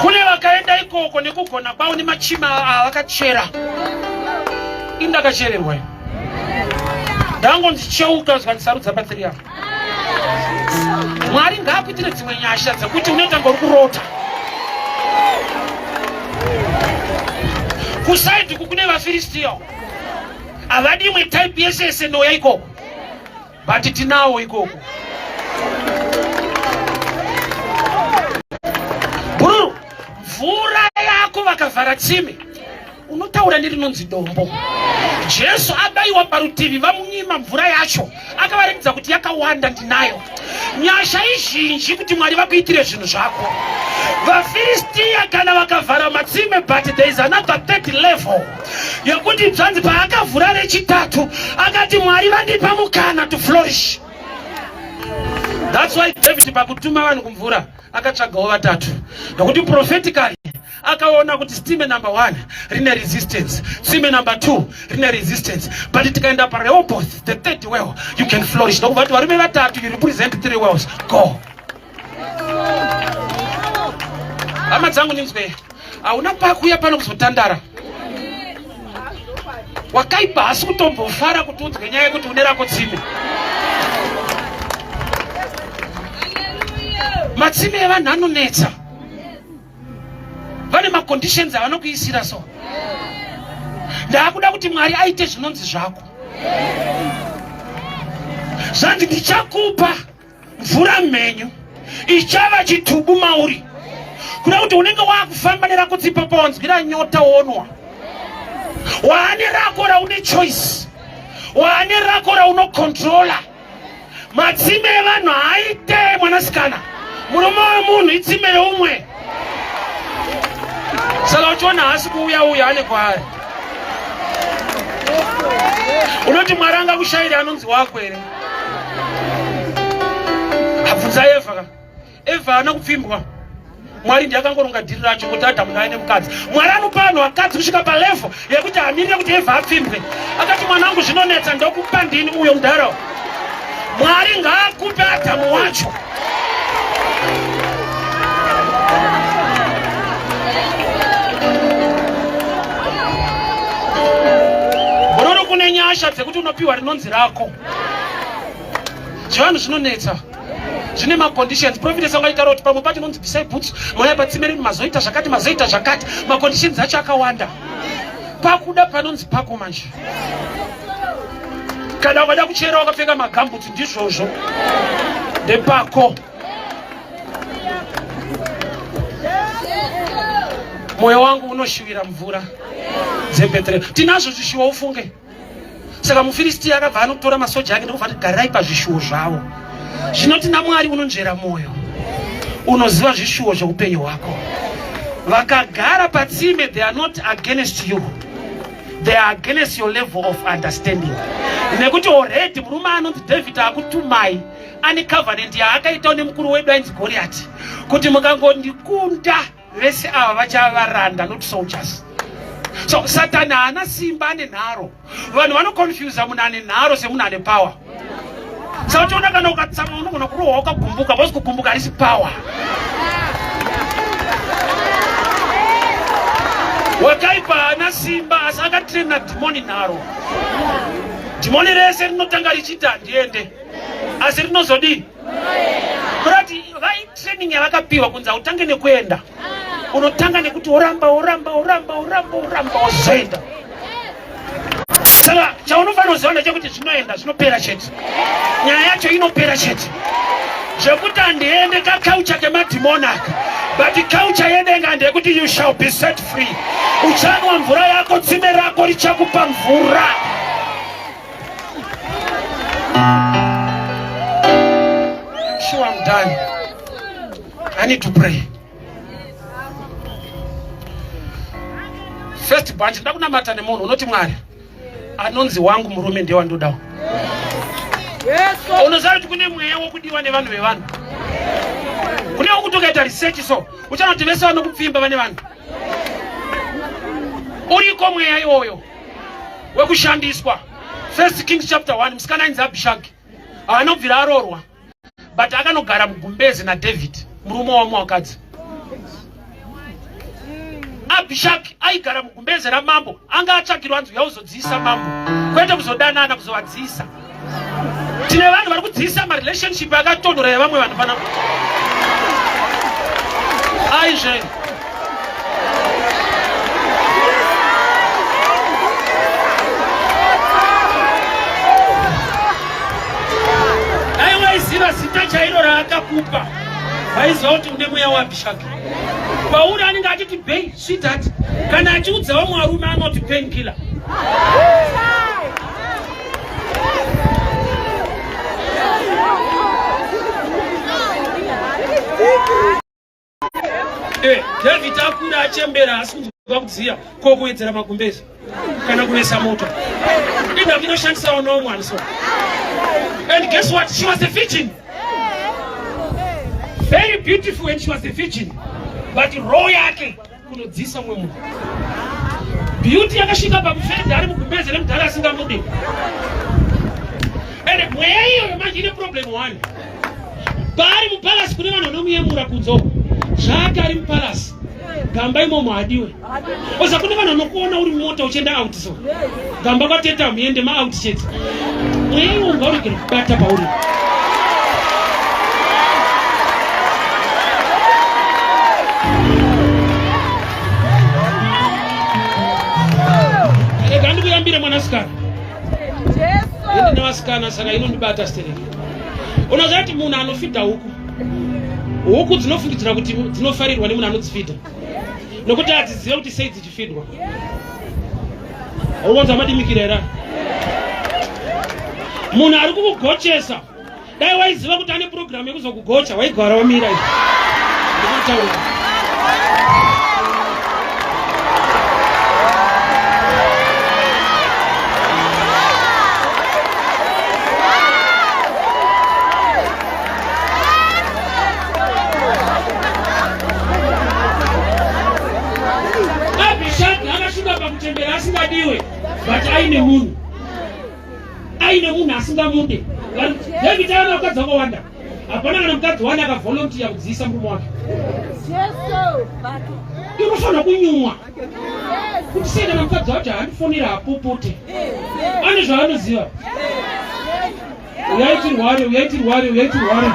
Kune vakaenda ikoko nekugona kwavo nemachima avakachera. Indakachererwa ndangonzi cheuka zvikandisarudza patsiri yavo. Mwari ngaakuitire dzimwe nyasha dzekuti unoita ngori kurota. Kusaidi kukune vaFiristiya havadi imwe type yese yese noya ikoko, but tinawo ikoko. Bhururu, mvura yako vakavhara tsime unotaura nerinonzi dombo. Jesu abayiwa parutivi, vamunyima mvura yacho, akavaratidza kuti yakawanda ndinayo. Nyasha izhinji kuti Mwari vakuitire zvinhu zvako. VaFiristiya kana vakavhara matsime, but there is another third level yekuti zvanzi paakavhura rechitatu akati Mwari vandipa mukana to flourish. That's why David pakutuma vanhu kumvura akatsvagawo vatatu, nokuti prophetically akaona kuti tsime number 1 rine resistance, tsime number 2 rine resistance, but tikaenda paRehoboth, the third well, you can flourish. Ndokubva kuti varume vatatu, you represent 3 wells, go. Hama dzangu ninzwe, hauna pakuya pano kuzotandara. Wakaipa hasi kutombofara kuti udzwe nyaya yekuti une rako tsime. Matsime evanhu anonetsa, vane maconditions avanokuisira. So ndaakuda kuti Mwari aite zvinonzi zvako. Zvanzi ndichakupa mvura mhenyu ichava chitubu mauri, kuda kuti unenge wakufamba nerako tsipa, pawanzwira nyota wonwa. Waane rako raune choice, waane rako raunocontrola. Matsime evanhu haaite mwanasikana, murume wemunhu itsime reumwe. Saka uchiona haasi kuuya uya ane kwaari, unoti Mwari angakushayire anonzi wako here? Abvunza Evha ka. Evha haana kupfimbwa. Mwari ndiye akangoronga dhiri racho kuti Adhamu naye nemukadzi. Mwari anopa vanhu vakadzi kusvika palevel yekuti hamirire kuti Evha apfimbwe. Akati mwana wangu zvinonetsa, ndokupa ndini uyo mudhara. Mwari ngaakupe Adhamu wacho. Bororo kune nyasha dzekuti unopiwa rinonzi rako. Zvivanhu zvinonetsa. Zvine maconditions. Prophetess vangaitaura kuti pamwe pacho inonzi bvisai boots, mauya patsime renu mazoita zvakati, mazoita zvakati. Maconditions acho akawanda. Pakuda panonzi pako manje. Kana ukada kuchera wakapfeka magambutsi ndizvozvo. Ndepako. Moyo wangu unoshuvira mvura dzeBethlehem. Tinazvo zvishuwo ufunge. Saka muFiristia akabva anotora masoja ake ndokubva ati garirai pazvishuwo zvavo. Zvino tina Mwari unonzvera mwoyo, unoziva zvishuwo zveupenyu hwako. Vakagara patsime, they are not against you, they are against your level of understanding. Nekuti already murume anonzi David akutumai ane covenant yaakaitawo nemukuru wedu ainzi Goriati kuti mukangondikunda vese ava vachava varanda not soldiers. So Satani haana simba, ane nharo. Vanhu vanoconfusa munhu ane nharo semunhu ane power. Saka uchiona kana ukatsamwa unogona kurohwa wakagumbuka, because kugumbuka harisi power. Wakaipa haana simba asi akatraina dhimoni nharo. Dhimoni rese rinotanga richiita handiende, asi rinozodii? Kurati vai training yavakapiwa kunzi hautange nekuenda, unotanga nekuti woramba woramba woramba woramba woramba wozoenda. Saka chaunofanira kuziva ndechekuti zvinoenda, zvinopera chete. Nyaya yacho inopera chete. Zvekuti handiende kakaucha kemadhimoni aka, but kaucha yedenga ndeyekuti you shall be set free. Uchanwa mvura yako, tsime rako richakupa mvura. Sure, I'm done. I need to pray. First bunch, ndakunamata nemunhu unoti Mwari anonzi wangu murume ndewandodawo. Unoziva kuti kune mweya wokudiwa nevanhu vevanhu. Kune wokuti ukaita research so uchaona kuti vese vanokupfimba vane vanhu. Uriko mweya iwoyo wekushandiswa. First Kings chapter 1 musikana ainzi Abishag haana kubvira aroorwa but akanogara mugumbezi naDavid murume wamwakadzi. Abishag aigara mugumbeze ramambo, anga atsvagirwa anzi uya uzodziisa mambo, kwete kuzodanana, kuzovadziisa. Tine vanhu vari kudziisa marelationship akatonhora yevamwe vanhu pana aizve. Dai waiziva zita chairo raakakupa, waiziva kuti une mweya waAbishagi. Pauri anenge achiti bei sweetheart, kana achiudza vamwe varume anoti painkiller. Eh, David akura achembera asi kunzwa kudziya ko kuwedzera magumbezi kana kuvesa moto. Inda inoshandisa no one so. And guess what? She was a virgin. Very beautiful and she was a virgin. But role yake kunodzisa mumwe munhu. Beauty yakasvika pakufenda ari mugumbeze remudhara asingamude. And mweya iyoyo manje ine problem one. Paari mupalasi kune vanhu vanomuyemura kunze uko. Zvake ari mupalasi. Gamba imomo hadiwe. Oza kune vanhu vanokuona uri mumota uchienda out so. Gamba kwateta muende ma out chete. Mweya iwo ngauregere kubata pauri. Rega ndikuyambire mwanasikana. Ini nevasikana saka inondibata stereki. Unoziva kuti munhu anofidha huku, huku dzinofungidzira kuti dzinofarirwa nemunhu anodzifidha nekuti hadzizive kuti sei dzichifidwa. Ukonza madimikira here? Munhu ari kukugochesa, dai waiziva kuti ane purogiramu yekuzokugocha waigara wamira izvi. Ndinotaura. Abhishagi akasvika pakuchembera asingadiwe but aine munhu aine munhu asingamude. David aiva vakadzi vakawanda, hapana kana mukadzi wani akavolontiya kudziisa murume wake. Inofanira kunyumwa kuti sei kana mukadzi wacho haandifonera apopoti, ane zvaanoziva. Uyai tirware, uyai tirware, uyai tirware.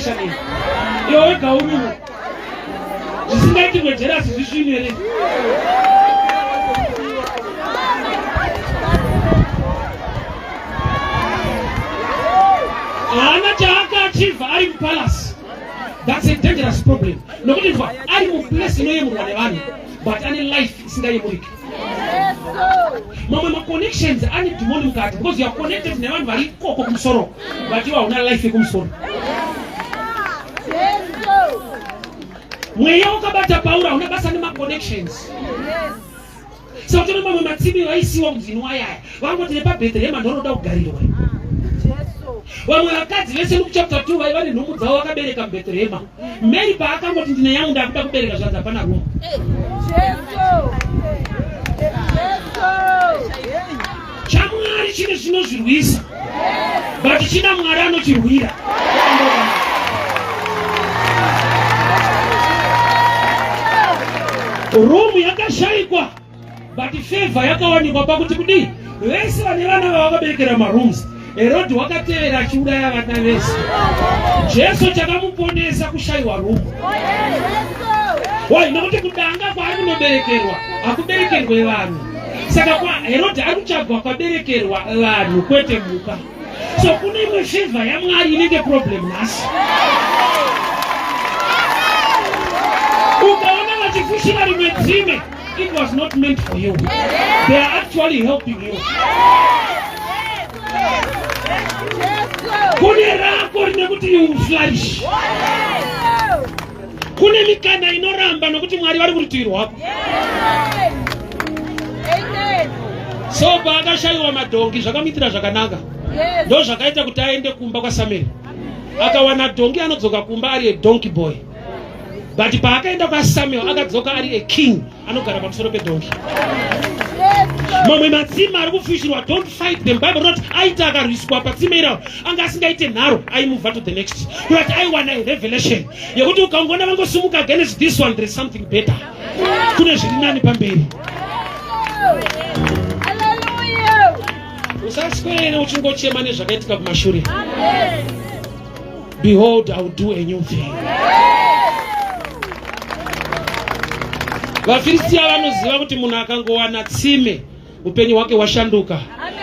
pressure nei iwe wega urimo zvisingaitirwe jerasi zvisvinu here haana chaakaachivha ari mupalace. That's a dangerous problem nokuti nzwa ari muplace inoyemurwa nevanhu but ane life isingayemuriki. Mamwe maconnections ane dhimoni mukati because you are connected nevanhu vari ikoko kumusoro but iwe hauna life yekumusoro. Mweya wakabata Pauro hauna basa nemaconnections. Saka tine mamwe matsime vaisiwa kunzi inwayaya vangoti nepaBhethlehema ndoroda kugarirwa. Vamwe vakadzi vese Luke chapter 2 vaiva nenhumbu dzavo vakabereka muBhethlehema. Mary paakangoti ndine yangu ndakuda kubereka zvanzi hapana room. ChaMwari chine zvinozvirwisa but china Mwari anochirwira. Room yakashaikwa but favor yakawanikwa pakuti kudii vese vane vana vavakaberekera marooms. Herodi wakatevera achiuraya vana vese. Jesu chakamuponesa kushaiwa rumu. Why? Nokuti kudanga kwaari kunoberekerwa hakuberekerwe vanhu. Saka kwa Herodi ari kutsvagwa kwaberekerwa vanhu kwete mhuka. So kune imwe favor yaMwari inenge problem nhasi. Ukaona vachifushira rimwe tsime, it was not meant for you. They are actually helping you. Kune rako rine kuti you will flourish. Kune mikana inoramba nokuti Mwari vari kurutivi rwako. So paakashayiwa madhongi zvakamuitira zvakanaka. Ndo zvakaita kuti aende kumba kwaSamuel. Akawana dhongi anodzoka kumba ari a donkey boy. But paakaenda kwaSamuel akadzoka ari a king anogara pamusoro pedhongi. Mamwe matsime ari kufushirwa, don't fight them. Bible rinoti aita akarwiswa patsime iraro anga asingaite nharo, aimova to the next. Kurati aiwana a revelation yekuti ukangoona vangosimuka against this one, there is something better. Kune zviri nani pamberi. Usaswere uchingochema nezvakaitika kumashure. Behold, I will do a new thing. VaFiristia vanoziva kuti munhu akangowana tsime upenyu hwake hwashanduka.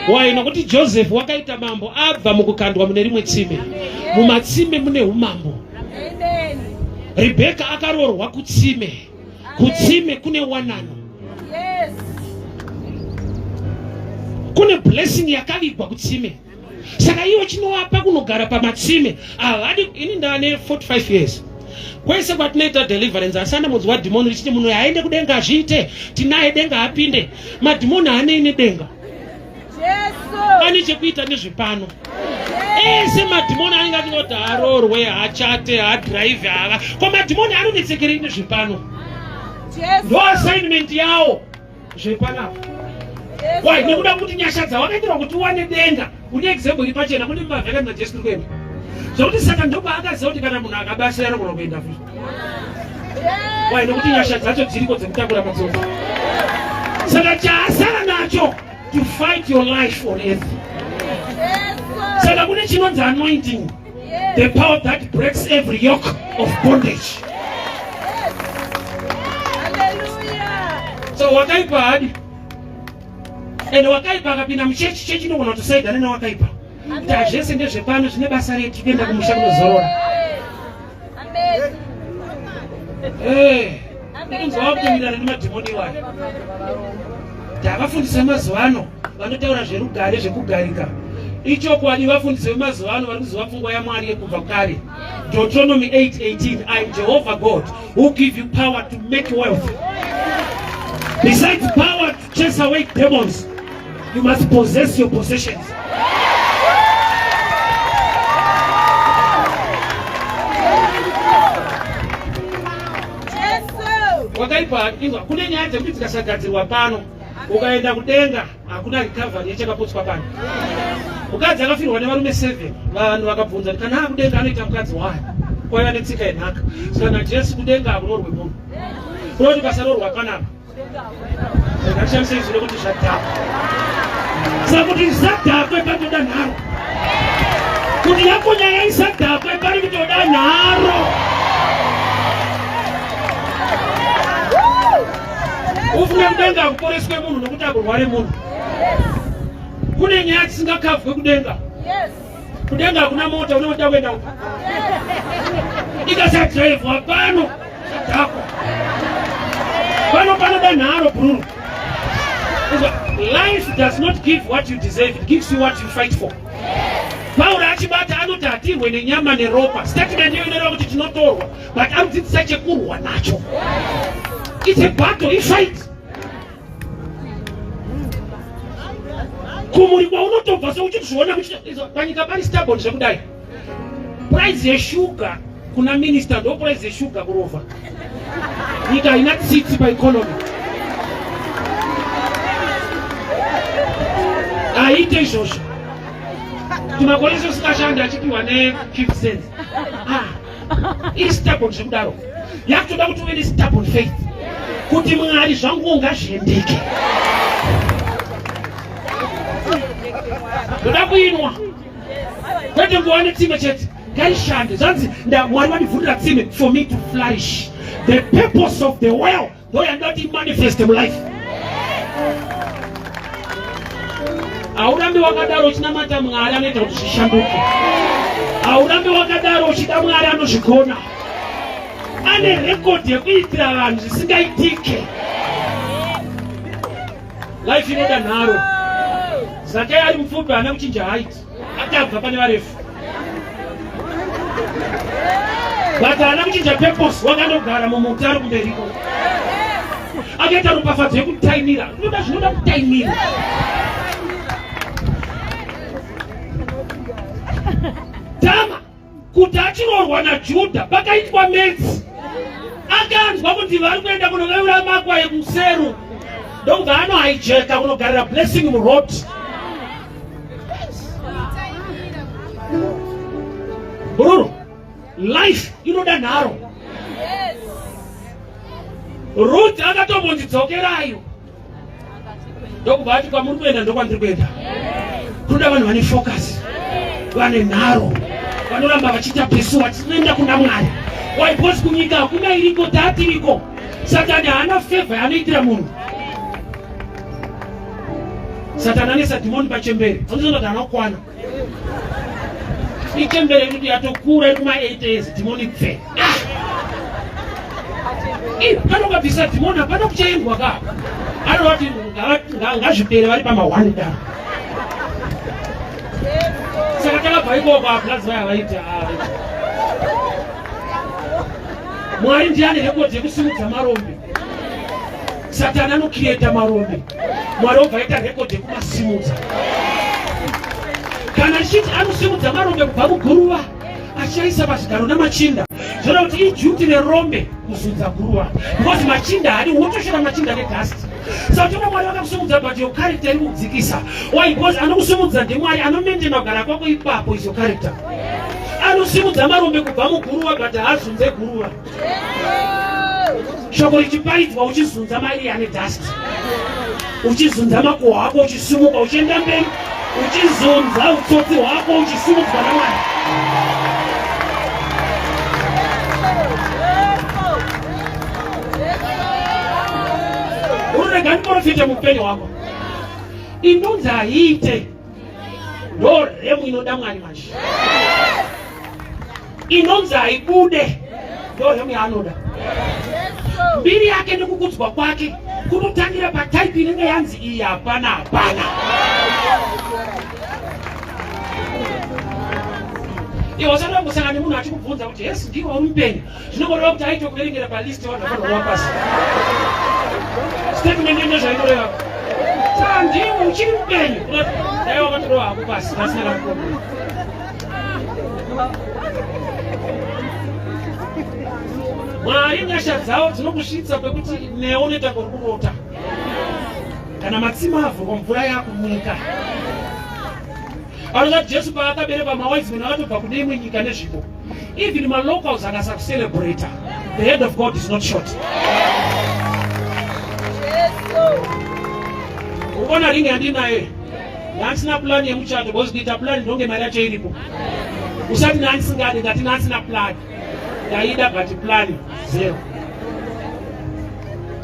Why? Nokuti Joseph wakaita mambo abva mukukandwa mune rimwe tsime. Mumatsime mune umambo. Rebheka akaroorwa kutsime. Kutsime kune wanano. Kune blessing yakavigwa kutsime. Saka iwo chinovapa kunogara pamatsime havadi. Ini ndane 45 years kwese kwatinoita deliverance asana mudzi wadhimoni richiti munhu aende kudenga azviite tinaye denga apinde. Madhimoni haanei nedenga, ane chekuita nezvepano. Ese madhimoni anenge achingoti haroorwe, hachate, hadhiraivhe, hava ko madhimoni anonetsekerei nezvepano? Ndo assignment yawo zvepanapa. Why? Nekuda kuti nyasha dzawakaitirwa kuti uwane denga une example iri pachena. Kune mbavha yakati naJesu tiri kuenda zvokuti saka ndopaakaziva kuti kana munhu akabatsira anogona kuenda futi. Why? Nekuti nyasha dzacho dziriko dzekutakura matsoka. Saka chaasara nacho to fight your life on earth. Saka kune chinonzi anointing, the power that breaks every yoke of bondage. So wakaipa hadi and wakaipa akapinda muchechi, chechi inogona kutosaidana newakaipa kuti hazvese ndezvepano zvine basa retu kuenda kumusha kunozorora. Unonzwa wakutowirirana nemadhimoni iwayo. Tavafundisi vemazuva ano vanotaura zverugare zvekugarika. Ichokwadi, vafundisi vemazuva ano vari kuziva pfungwa yaMwari yekubva kare. Deuteronomy 8:18, I am Jehovah God who give you power to make wealth. Besides power to chase away demons, you must possess your possessions. Wakaipa inzwa, kune nyaya dzekuti dzikasagadzirwa pano ukaenda kudenga hakuna recovery yechakapotswa pano. Mukadzi akafirwa nevarume 7, vanhu vakabvunza kuti kana akudenga anoita mukadzi wayo, kwaiva netsika yenhaka. Saka naJesu kudenga hakuroorwe munhu, kunoti pasarorwa panapa ngatishandise izwi rekuti zvadhakwa. Saka kuti zvisadhakwe patoda nharo. Kuti yako nyaya isadhakwe pari kutoda nharo. Ufunge kudenga hakuporeswe munhu nokuti akurware munhu. Kune nyaya dzisingakavhwe kudenga. Kudenga hakuna mota unoda kuenda uko. Ikasadhiraivhwa pano chadhakwa. Pano panoda nharo bhururu. Life does not give what you deserve, it gives you what you fight for. Pauro achibata anoti hatirwe nenyama neropa. Statement iyo inoreva kuti tinotorwa, but anodzidzisa chekurwa nacho. It's a battle, ifight. Kumuri kwaunotobva seuchizviona panyika pari stubborn zvekudai. Price yeshuga kuna minister ndo price yeshuga kurova. Nyika haina tsitsi paeconomy. Aite izvozvo. Tumakore iso usingashandi achipiwa ne 50 cents. Ah. Iri stubborn zvekudaro. Yakutoda kuti uve ne stubborn faith. Kuti Mwari zvangu ngazviendeke. Ndoda kuinwa. Kwete nguva netsime chete. Ngaishande. Zvanzi Mwari vandivhurira tsime for me to flourish. The purpose of the well ndo yandoti manifest mulife. Haurambi wakadaro uchinamata Mwari anoita kuti zvishanduke. Haurambi wakadaro uchida Mwari anozvigona. Ane rekodhi yekuitira vanhu zvisingaitike. Life inoda nharo. Zakai ari mupfupi haana kuchinja height. Akabva pane varefu. But haana kuchinja purpose, wakandogara mumuti ari kumberiko. Akaita ropafadzo yekutaimira. Inoda zvinoda kutaimira. Tama kuti achiroorwa naJudha pakaitwa metsi akanzwa kuti vari kuenda kunoveura makwai kuseru ndokubva anohaijeka kunogarira blessing muroad bhururu life inoda nharo Ruth akatombonzi dzokerayo ndokubva ati kwamuri kuenda ndokwandiri kuenda kunoda vanhu vane focus vane nharo vanoramba vachiita pesu vachinoenda kuna mwari why because kunyika hakuna iriko taatiriko satani haana favor yaanoitira munhu satani anesa dhimoni pachembere anozoona kuti haana kukwana ichembere kuti yatokura iri kuma 8 years dhimoni pfe ah! Kana ukabvisa dhimoni hapana kuchaendwa ka anova kuti ngazvipere vari pama1 daro saka takabva ikoko apulazi vaya vaiti ah, mwari ndiye ane rekodhi yekusimudza marombe satani anokireta marombe mwari obva aita rekodhi yekumasimudza kana richiti anosimudza marombe kubva muguruva achaisa pazvigaro namachinda zvoda kuti ijuti nerombe kuzunza guruva because machinda haadi wotoshora machinda nedust saka toda mwari vakakusimudza but your character iri kukudzikisa why because anokusimudza ndimwari anomaintaina kugara kwako ipapo is your character anosimudza marombe kubva muguruva but haazunze guruva shoko richiparidzwa uchizunza mairi ane dust uchizunza makuhwa ako uchisimuka uchienda mberi uchizunza utsotsi hwako uchisimudzwa namwari ururega ndiporofite muupenyu hwako indunzi haiite ndo remu inoda mwari manje inonzi haibude ndo remu yaanoda mbiri yake nekukudzwa kwake kunotangira pataipi inenge yanzi iyi hapana hapana iwe usada kungosangana nemunhu achikubvunza kuti hesi ndiwe uri mupenyu zvinongoreva kuti aitokuverengera palist yevanhu vafanirwa pasi statement ndo zvainoreva saka ndiwe uchiri mupenyu dai wakatorova hako pasi pasina kamukombe Mwari nyasha dzavo dzinokusvitsa pekuti newe unoita kuri kurota kana matsima avhurwa mvura yakumwika vanozati jesu paakaberekwa mawise men akatobva kune imwe nyika nezvipo even malocals akasakucelebrata the head of god is not short uona ringi yandinayo. Ndandisina plan yemuchato because kuita plan ndonge mari yacho iripo. Usati ndandisingadi ndati ndandisina plan. Ndaida but plan zero.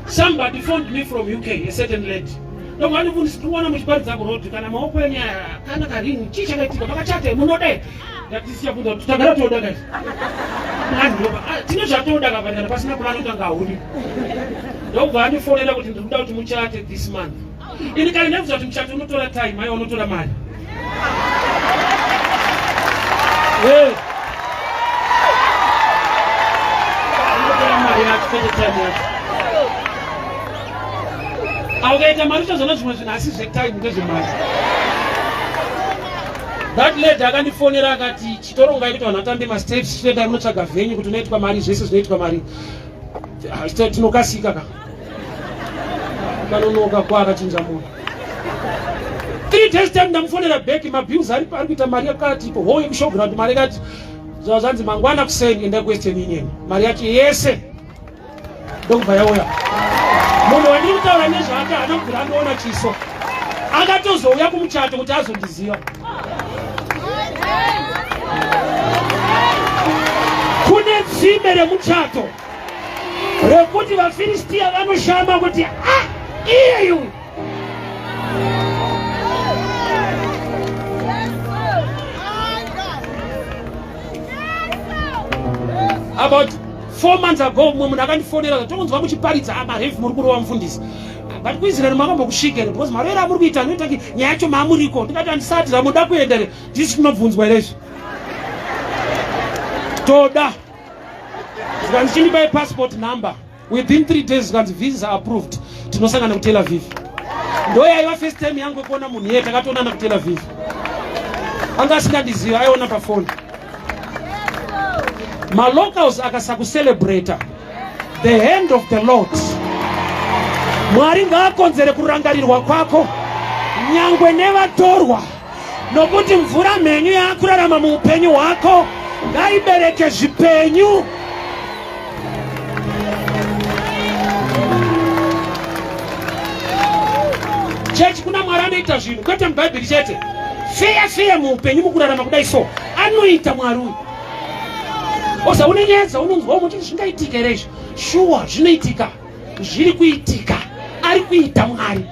Somebody phoned me from UK, a certain lady. Ndobva ndibvunza ndikuona muchiparidza kuroad kana maoko enyu aya kana karingi chii chakaitika makachata munoda ndatisiya bvunza kuti tagara toda guys. Plan ndoba ah, tine zvatoda kapa kana pasina plan utanga haudi. Ndobva andifonera kuti ndiri kuda kuti muchate this month. Ini kare ndaifunga kuti muchato unotora time, aiwa unotora mari. Hey. Unotora mari yacho kwete time yacho. Aukaita mari uchazoona zvimwe zvinhu asi zvetime ndezvemari. That lady akandifonera akati chitorongai kuti vanhu vatambe masteps chitoenda munotsvaga venue kuti unoitwa mari zvese zvinoitwa mari. Ah, tinokasika ka. Kanonoka kwa akachinja munhu. 3 days time ndamufonera back mabills ari ari kuita mari yakati ipo hoo yekushowground mari yakati zvava zvanzi mangwana kuseni enda kuwestern union mari yacho yese ndokubva yauya munhu wandiri kutaura nezvake haana kubvira andiona chiso akatozouya kumuchato kuti azondiziva kune tsime remuchato rekuti vafiristiya vanoshama kuti ah iyeyu about four months ago mumwe munhu akandifonera tokunzwa muchiparidza amarevi muri kurova mufundisi but kuisraeri makambokusvika here because marovero amuri kuita anoita nyaya yacho maamuriko ndikati handisati ramuda kuenda here ndisi tinobvunzwa here izvi toda zvikanzi chindipai passport number within three days zvikanzi visa approved tinosangana kutel aviv ndo yaiva first time yangu yekuona munhu iye takatoonana kutel aviv anga asingandiziva aiona pafoni malocals akasakucelebrata the hand of the lord mwari ngaakonzere kurangarirwa kwako nyangwe nevatorwa nokuti mvura mhenyu yaakurarama muupenyu hwako ngaibereke zvipenyu chechi kuna mwari anoita zvinhu kwete mubhaibheri chete feya feya muupenyu mukurarama kudai so anoita mwari uyu oza une nyaya dzaunonzwa umwe chiti zvingaitika here izvi shuwa zvinoitika zviri kuitika ari kuita mwari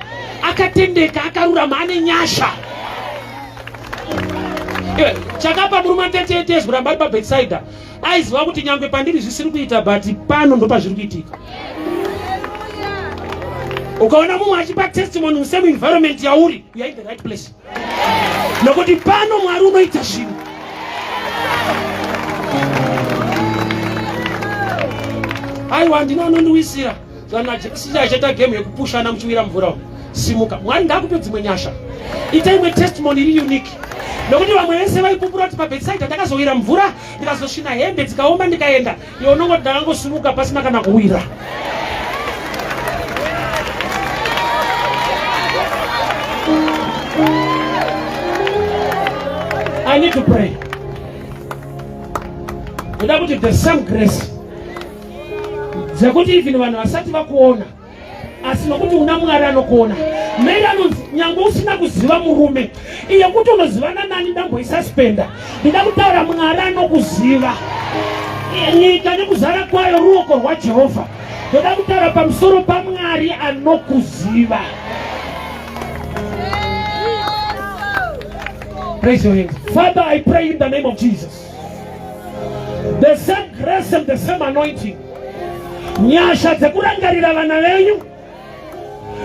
akatendeka akarurama ane nyasha chakapa murume ateteetezi kuramba ari pabetsaida aiziva kuti nyangwe pandiri zvisiri kuita but pano ndopazviri kuitika ukaona mumwe achipa testimony musame environment yauri you are in the right place nokuti pano mwari unoita zvinhu aiwa handina anondiwisira zvanajekisira achaita game yekupushana muchiwira mvura simuka mwari ngaakupe dzimwe nyasha ita imwe testimony iri unique nokuti vamwe vese vaipupura kuti pabetsaida ndakazowira mvura ndikazosvina hembe dzikaoma ndikaenda iwe unongoti ndakangosimuka pasina kana kuwira I need to pray. Ndoda kuti the same grace dzekuti even vanhu vasati vakuona asi nokuti una mwari anokuona mary anonzi nyange usina kuziva murume iye kuti unozivana nani ndamboisaspenda ndida kutaura mwari anokuziva nyika nekuzara kwayo ruoko rwajehovha ndoda kutaura pamusoro pamwari anokuziva Raise your hands. Father, I pray in the name of Jesus. The same grace and the same anointing nyasha dzekurangarira vana venyu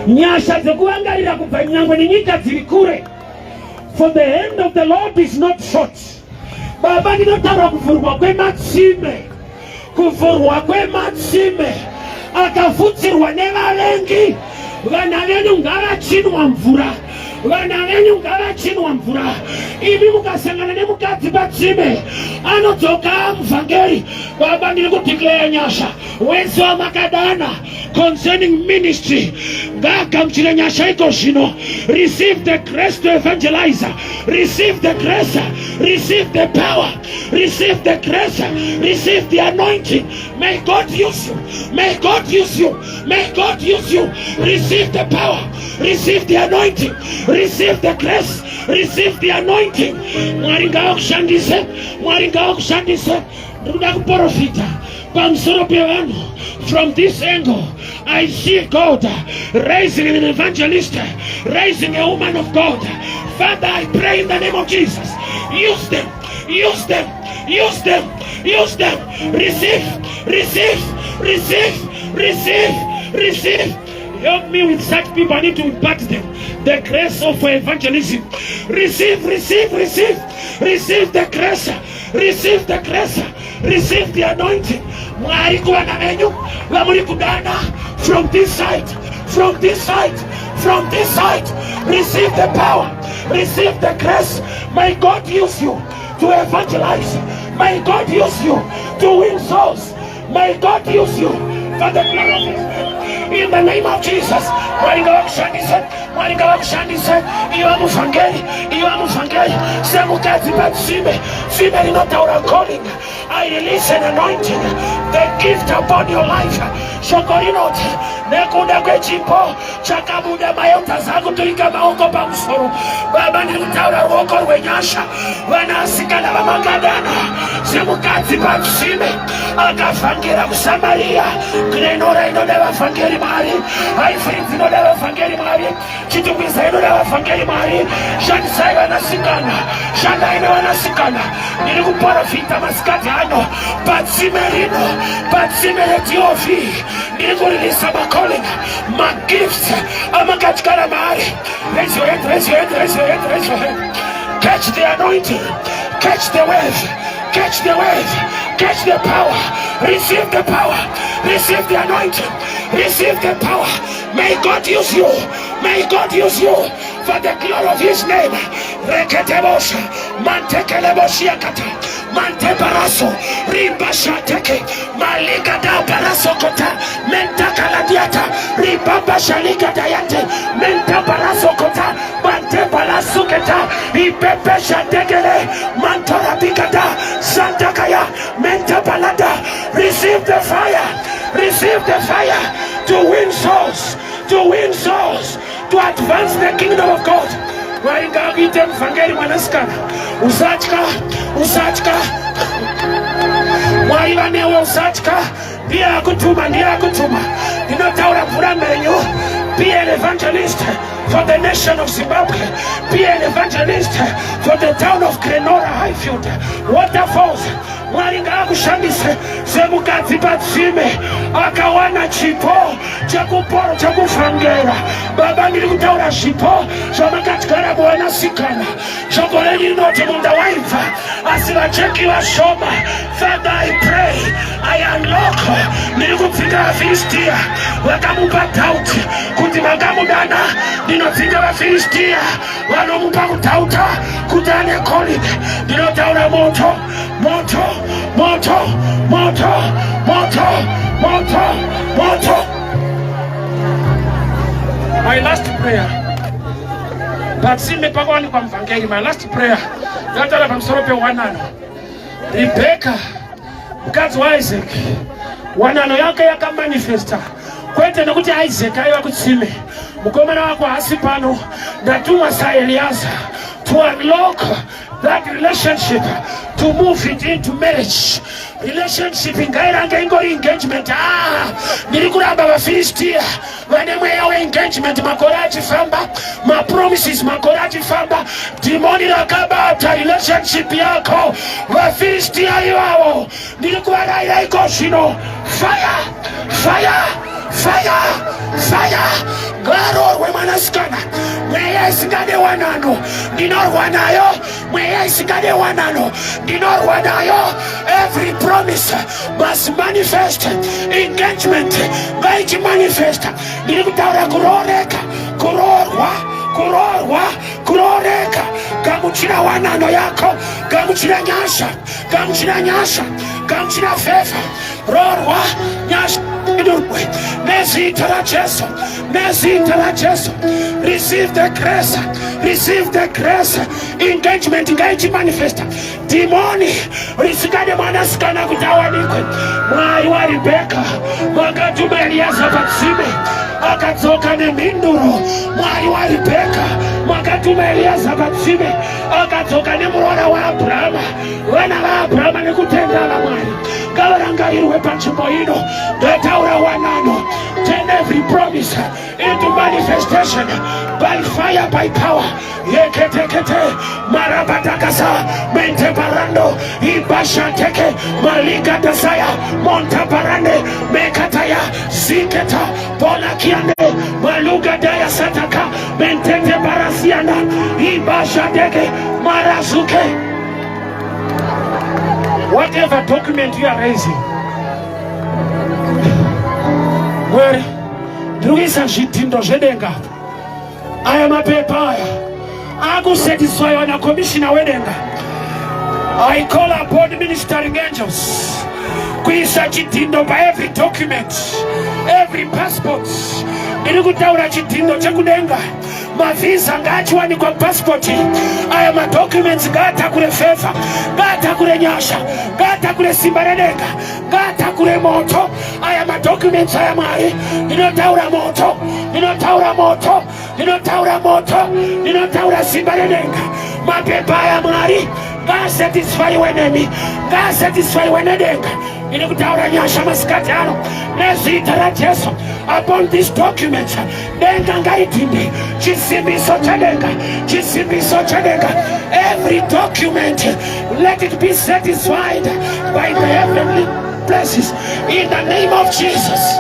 nyasha dzekurangarira kubva nyangwe nenyika dziri kure for the hand of the lord is not short baba ndinotaura kuvhurwa kwematsime kuvhurwa kwematsime akafutsirwa nevavengi vana venyu ngavachinwa mvura vana venyu ngavachinwa mvura imi mukasangana nemukadzi patsime anodzoka muvhangeri baba ndiri kudeclare nyasha wese wamakadana concerning ministry ngaagamuchire nyasha iko zvino receive the grace to evangelize receive the grace receive the power receive the grace receive the anointing may god use you may god use you may god use you receive the power receive the anointing receive the grace. Receive the anointing. Mwari ngavakushandise, Mwari ngavakushandise. Ndikuda kuprofita pamusoro pevanhu. From this angle, I see God raising an evangelist, raising a woman of God. Father, I pray in the name of Jesus, use them, use them, use them, use them. Receive, receive, receive, receive, receive. Help me with such people. I need to impart them the grace of evangelism. Receive, receive, receive, receive the grace, receive the grace, receive the anointing. Mwari kuvana venyu vamuri kudana from this side, from this side, from this side. Receive the power, receive the grace. May God use you to evangelize. May God use you to win souls. May God use you for the glory of His name. In the name of Jesus. Mwari ngavakushandise, Mwari ngavakushandise. Iva muvhangeri, iva muvhangeri. Semukadzi patsime, tsime rinotaura calling. I release an anointing, the gift upon your life. Shoko rinoti nekuda kwechipo chakabuda, maelders akuturika maoko pamusoro. Baba, ndiri kutaura ruoko rwenyasha. Vanasikana vamakadana semukadzi patsime akavhangera kuSamaria. Glenora inoda vavhangeri, Mwari. Highfields inoda vavhangeri, Mwari. Chitungwiza inoda vavhangeri, Mwari. Shandisai vanasikana, shandai nevanasikana. Ndiri kuprofita masikati ano patsime rino, patsime reTOV. Ndiri kuririsa macalling, magifts amakatyara maari. Raise your hand, raise your hand, raise your hand, raise your hand. Catch the anointing, catch the wave, catch the wave, catch the power. Receive the power, receive the anointing, receive the power. May God use you, may God use you for the glory of His name. Reketebosha mantekeleboshiakata mantebaraso rimbashateke maligada barasokota mentakaladiata ribabashalikadayante mentabarasokota mantebalasuketa ipepeshatekele mantorabikata santakaya mentabalada. Receive the fire, receive the fire to win souls, to win souls, to advance the kingdom of God. Mwari ngaakuite muvhangeri, mwanasikana. Usatya, usatya, Mwari vanewe. Usatya, ndiye akutuma, ndiye akutuma. Ndinotaura mvura mhenyu. Be an evangelist for the nation of Zimbabwe. Be an evangelist for the town of Glenora, Highfield, Waterfalls. Mwari ngaakushandise semukadzi patsime akawana chipo chekuporo chekuvhangera. Baba, ndiri kutaura zvipo zvamakatyara muvanasikana. Shoko renyu rinoti munda waibva asi vacheki vashoma. Father, I pray, I unlock. Ndiri kudzinga vaFiristiya vakamupa doubt kuti makamudana. Ndinodzinga vaFiristiya vanomupa kudoubta kuti ane calling. Ndinotaura moto, moto, moto, moto, moto, moto, moto. My last prayer. Patsime pakawanikwa muvhangeri. My last prayer ndinotaura pamusoro pewanano. Rebheka, mukadzi waIsaac, wanano yake yakamanifesta kwete nekuti Isaac aiva kutsime. Mukomana wako haasi pano. Ndatumwa saEliaza to unlock that relationship, to move it into marriage. Relationship ngairange ingori engagement. Ah, ndiri kuramba vaFilistia vane mweya weengagement makore achifamba, mapromises makore achifamba. Dhimoni rakabata relationship yako, vaFilistia ivavo ndiri kuvarayira iko zvino. Fire, fire, fire, fire! Ngaroorwe mwanasikana. Mweya isingade wanano ndinorwa nayo. Mweya isingade wanano ndinorwa nayo. Every promise must manifest. Engagement ngaichimanifesta. Ndiri kutaura kurooreka, kuroorwa, kuroorwa, kurooreka. Gamuchira wanano yako, gamuchira nyasha, gamuchira nyasha, gamuchira favor. Roorwa, nyasha idurwe nezita raJesu, nezita raJesu. Receive the grace, receive the grace. Engagement ngaichimanifesta. Dhimoni risingade mwanasikana kuti awanikwe, Mwari waRibheka vakatuma Eliyaza patsime, akadzoka nemhinduro. Mwari waRibheka. Makatuma Eliasa patsime akadzoka nemuroora waAbrahama. Vana vaAbrahama nekutenda vaMwari ngavarangarirwe panzvimbo ino. Ndotaura wanano. Turn every promise into manifestation by fire, by power. Yeketekete marabatakasa menteparando ibashateke maligadasaya montaparande mekataya ziketa polakiande malugadaya sataka mentete barasianda ibashateke marazuke. Whatever document you are raising, Mwari, ndiri kuisa zvidhindo zvedenga apa. Aya mapepa aya akusatisfywa nakomishina wedenga. I call upon ministering angels kuisa chidhindo paevery document, every passport. Ndiri kutaura chidhindo chekudenga. Mavhisa ngaachiwanikwa mupasipoti. Aya madocuments ngaatakure fevha, ngaatakure nyasha, ngaatakure simba redenga, ngaatakure moto. Aya madocuments aya Mwari, ndinotaura moto, ndinotaura moto, ndinotaura moto, ndinotaura simba redenga. Mapepa aya Mwari ngaasatisfaiwe nemi, ngaasatisfaiwe nedenga. Ndiri kutaura nyasha masikati ano nezita raJesu upon this document. Denga ngaritinde chisimbiso chedenga, chisimbiso chedenga. Every document, let it be satisfied by the heavenly places in the name of Jesus.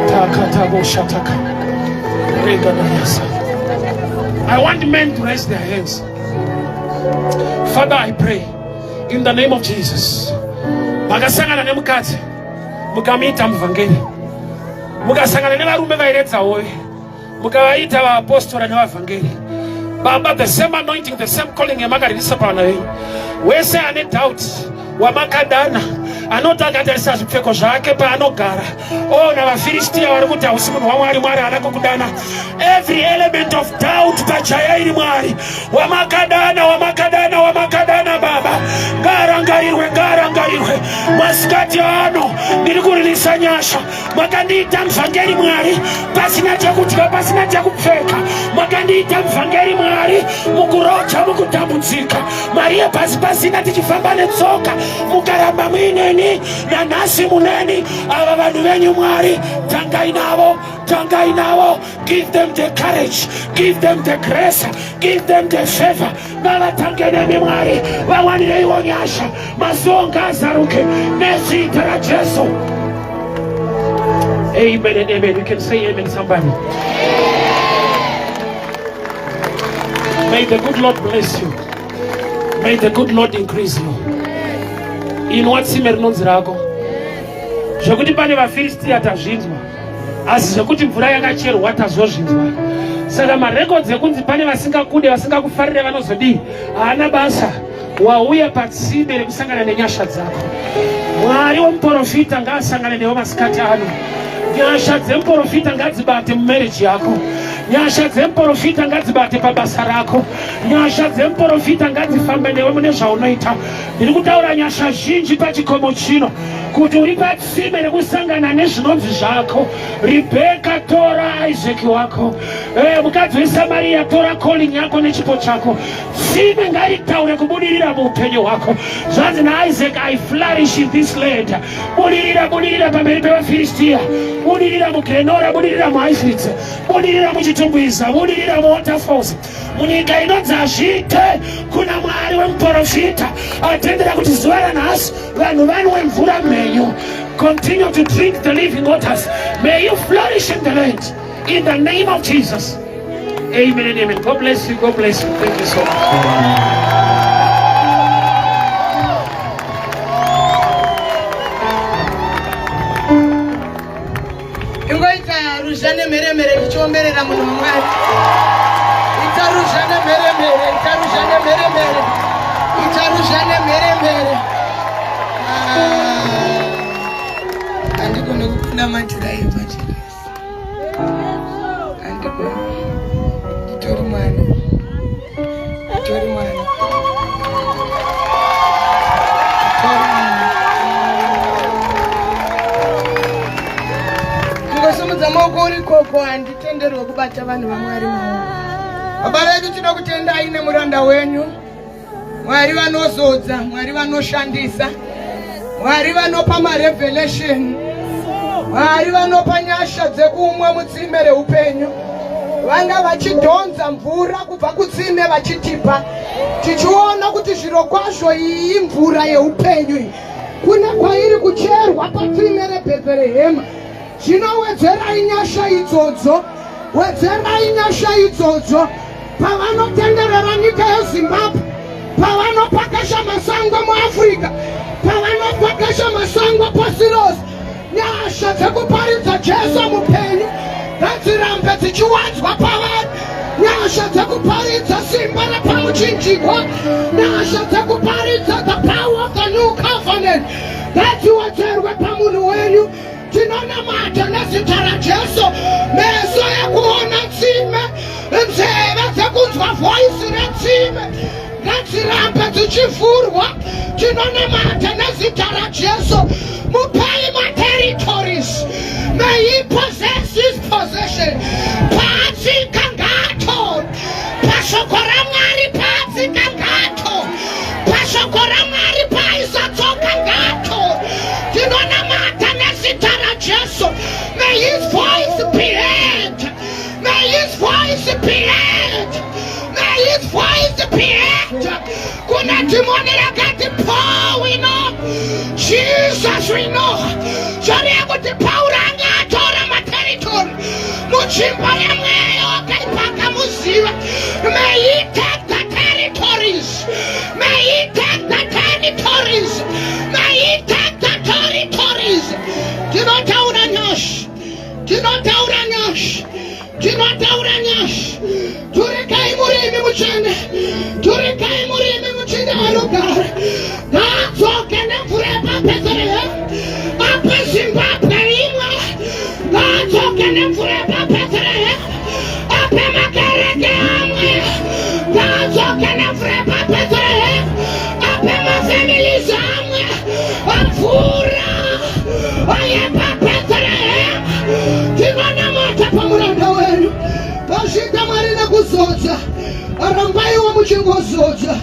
Takataboshataka. Reganayasa. I want men to raise their hands. Father, I pray in the name of Jesus. Makasangana nemukadzi mukamuita muvhangeri, mukasangana nevarume vairedza hove mukavaita vaapostora nevavhangeri. Baba, the same anointing, the same calling yamakaririsa pavana venyu. Wese ane doubt wamakadana anoti akatarisa zvipfeko zvake paanogara oona vaFiristia vari kuti hausi munhu waMwari, Mwari haana kukudana. Every element of doubt pachaya iri, Mwari wamakadana, wamakadana, wamakadana, Baba, ngaarangarirwe, ngaarangarirwe masikati ano. Ndiri kuririsa nyasha. Makandiita muvhangeri Mwari pasina chekudya, pasina chekupfeka. Makandiita muvhangeri Mwari mukuroja, mukutambudzika, mari yepasi pasina, tichifamba netsoka, mukaramba muineni. Nanhasi muneni. Ava vanhu venyu Mwari, tangai navo, tangai navo. Give them the courage, give them the grace, give them the favor. Ngavatange nemi Mwari, vawanireiwo nyasha, masuo ngaazaruke nezita raJesu. Amen and amen. You can say amen, somebody. May the good Lord bless you. May the good Lord increase you. Inwa tsime rinonzi rako. Zvekuti pane vaFiristia tazvinzwa, asi zvekuti mvura yakacherwa tazozvinzwa. Saka marekodzi ekunzi pane vasingakude, vasingakufarire vanozodii, haana basa. Wauya patsime rekusangana nenyasha dzako. Mwari womuprofita ngaasangane newe masikati ano. Nyasha dzemuprofita ngadzibate mumereji yako. Nyasha dzemuprofita ngadzibate pabasa rako. Nyasha dzemuprofita ngadzifambe newe mune zvaunoita. Ndiri kutaura nyasha zhinji pachikomo chino kuti uri patsime rekusangana nezvinonzi zvako. Rebheka, tora Isaac wako. Mukadzi weSamaria, tora calling yako nechipo chako. Tsime ngaritaure kubudirira muupenyu hwako. Zvanzi naIsaac, I flourish in this land. Budirira, budirira pamberi pevaFiristia. Budirira muGlenora, budirira muHighfields, budirira muChitungwiza, budirira muWaterfalls, munyika inonzi hazviite. Kuna Mwari wemuprofita atendera kuti zuva ranhasi vanhu vanwe mvura mhenyu. Continue to drink the living waters. May you flourish in the land in the name of Jesus. Amen and amen. God bless you. God bless you. Thank you so much. Ingoita ruzha nemheremhere tichiomberera munhu waMwari. Ita ruzha nemheremhere, ita ruzha nemheremhere, ita ruzha nemheremhere. Ah, handigoni kukunamatira imba Jesu, handigoni, nditori mwana, nditori mwana, nditori mwana. Kungosimudza maoko uri ikoko handitende. Handitenderwe kubata vanhu vaMwari maoko. Baba vedu tinokutendai nemuranda wenyu. Mwari vanozodza, Mwari vanoshandisa, Mwari vanopa marevelation, Mwari vanopa nyasha dzekumwa mutsime reupenyu. Vanga vachidhonza mvura kubva kutsime vachitipa, tichiona kuti zviro kwazvo iyi imvura yeupenyu iyi. Kune kwairi kucherwa patsime reBhetherehema. Zvino wedzerai nyasha idzodzo, wedzerai nyasha idzodzo pavanotenderera nyika yeZimbabwe, pavanopakasha masango muAfrica, pavanopakasha masango pasi rose. Nyasha dzekuparidza Jesu mupenyu ngadzirambe dzichiwanzwa pavari. Nyasha dzekuparidza simba repamuchinjikwa, nyasha dzekuparidza the power of the new covenant ngadziwedzerwe pamunhu wenyu. Tinonamata nezita raJesu, meso ekuona tsime, nzeve dzekunzwa voisi retsime ngadzirambe dzichivhurwa. Tinonamata nezita raJesu, mupei materritories. May he possess his possession. Paatsika ngaatore pashoko raMwari, paatsika ngaatore pashoko raMwari, paaisa tsoka ngaatore. Tinonamata nezita raJesu. May his voice be heard. May his voice be heard. May his voice be heard. Kuna dhimoni rakati Paul we know, Jesus we know. Zvoreva kuti Pauro anga atora materitory mutsvimbo yemweya wakaipa akamuziva. May he take the territories. May he take the territories. May he take the territories. Tinotaura nyasha. Tinotaura nyasha. Tinotaura nyasha. Turikai murimi mutsvene. Turikai murimi mutsvene vanogara. Ngaadzoke nemvura yepaBethlehem. Ape Zimbabwe imwe. Ngaadzoke nemvura yepaBethlehem. Ape makereke amwe. Ngaadzoke nemvura yepaBethlehem. Ape mafamilies amwe. Mvura yepaBethlehem. Tinonamata pamuranda wenyu. Pasvika Mwari nekuzodza. Rambaiwo muchingozodza.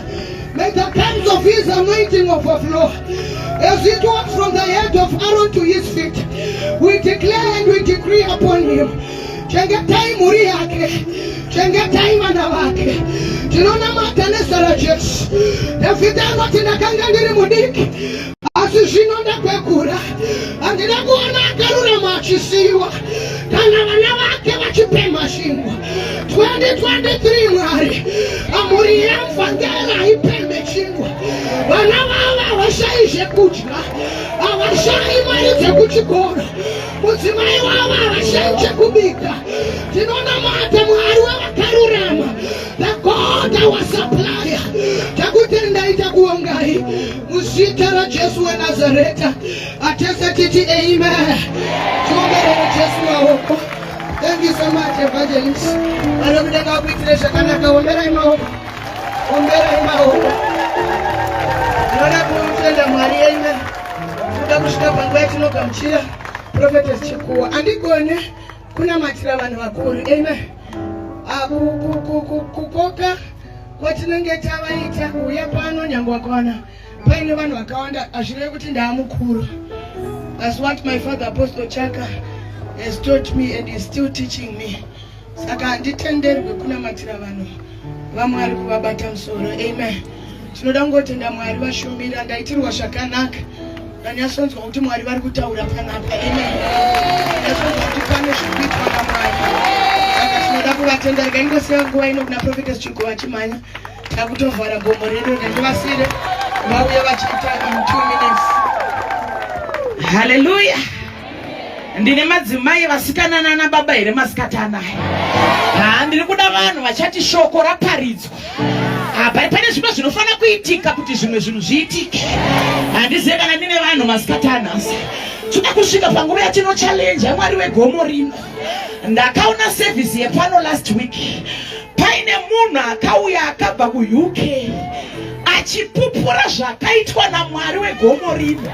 May the cups of his anointing overflow. As it walks from the head of Aaron to his feet, we declare and we decree upon him. Chengetai mhuri yake, chengetai vana vake. Tinonamata nezita raJesu. Dhavhidhi anoti ndakanga ndiri mudiki, asi zvino ndakwegura. Handina kuona akarurama achisiyiwa, kana vana vake vachipemha chingwa. 2023 Mwari, mhuri yamvangera haipemhe chingwa. Vana vavo havashayi zvekudya, havashayi mari dzekuchikoro, mudzimai wavo havashayi chekubika. Tinonamata Mwari wevakarurama, the God our supplier. Takutendai, takuongai muzita raJesu weNazareta. Atese titi amen. Tiomberere Jesu maoko. Thank you so much, Evangelist. Vanokudenga vakuitire zvakanaka. Omberai maoko. Omberai maoko. Ndinoda kutenda Mwari yenyu. Tinoda kusvika panguva yatinogamuchira Prophetess Chikuwa. Handigone kunamatira vanhu vakuru. Amen. Ah, kukoka kwatinenge tavaita kuuya pano nyange wakawana paine vanhu vakawanda hazvirevi kuti ndaamukuru. That's what my father Apostle Chaka has taught me and is still teaching me. Saka handitenderwe kunamatira vanhu vaMwari kuvabata musoro. Amen. Tinoda kungotenda Mwari vashumira, ndaitirwa zvakanaka. Ndanyatsonzwa kuti Mwari vari kutaura panapa. Amen. Ndanyatsonzwa kuti pane zviri kuitwa naMwari. Saka tinoda kuvatenda. Regai ndingosiya nguva ino kuna Prophetess Chiguva vachimhanya. Takutovhara gomo redu, ndivasire vauye vachiita in 2 minutes. Haleluya. Ndine madzimai vasikana nana baba here masikati anaya? Haa, ndiri kuda vanhu vachati shoko raparidzwa. Apa pane zvimwe zvinofanira kuitika kuti zvimwe zvinhu zviitike. Handizive kana ndine vanhu masikati anhasi. Toda kusvika panguva yatino challenge Mwari wegomo rino. Ndakaona service yepano last week. Paine munhu akauya akabva kuUK achipupura zvakaitwa naMwari wegomo rino.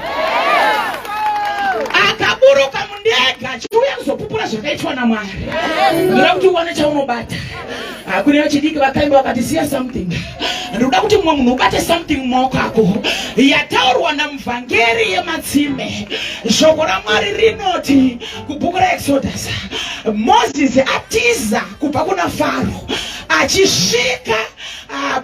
Akaburuka mundege achiuya kuzopupura. kuona zvakaitwa namwari. Ndoda kuti uwane chaunobata. Ah, kune vechidiki vakaimba vakati siya something. Ndoda kuti mumwe munhu ubate something mumaoko ako. Yataurwa namuvhangeri yematsime. Shoko raMwari rinoti kubhuku raExodus, Moses atiza kubva kuna Faro achisvika ah,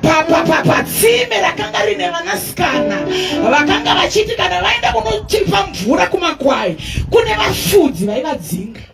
patsime rakanga rine vanasikana vakanga vachiti kana vaenda kunochipa mvura kumakwai kune vafudzi vaivadzinga.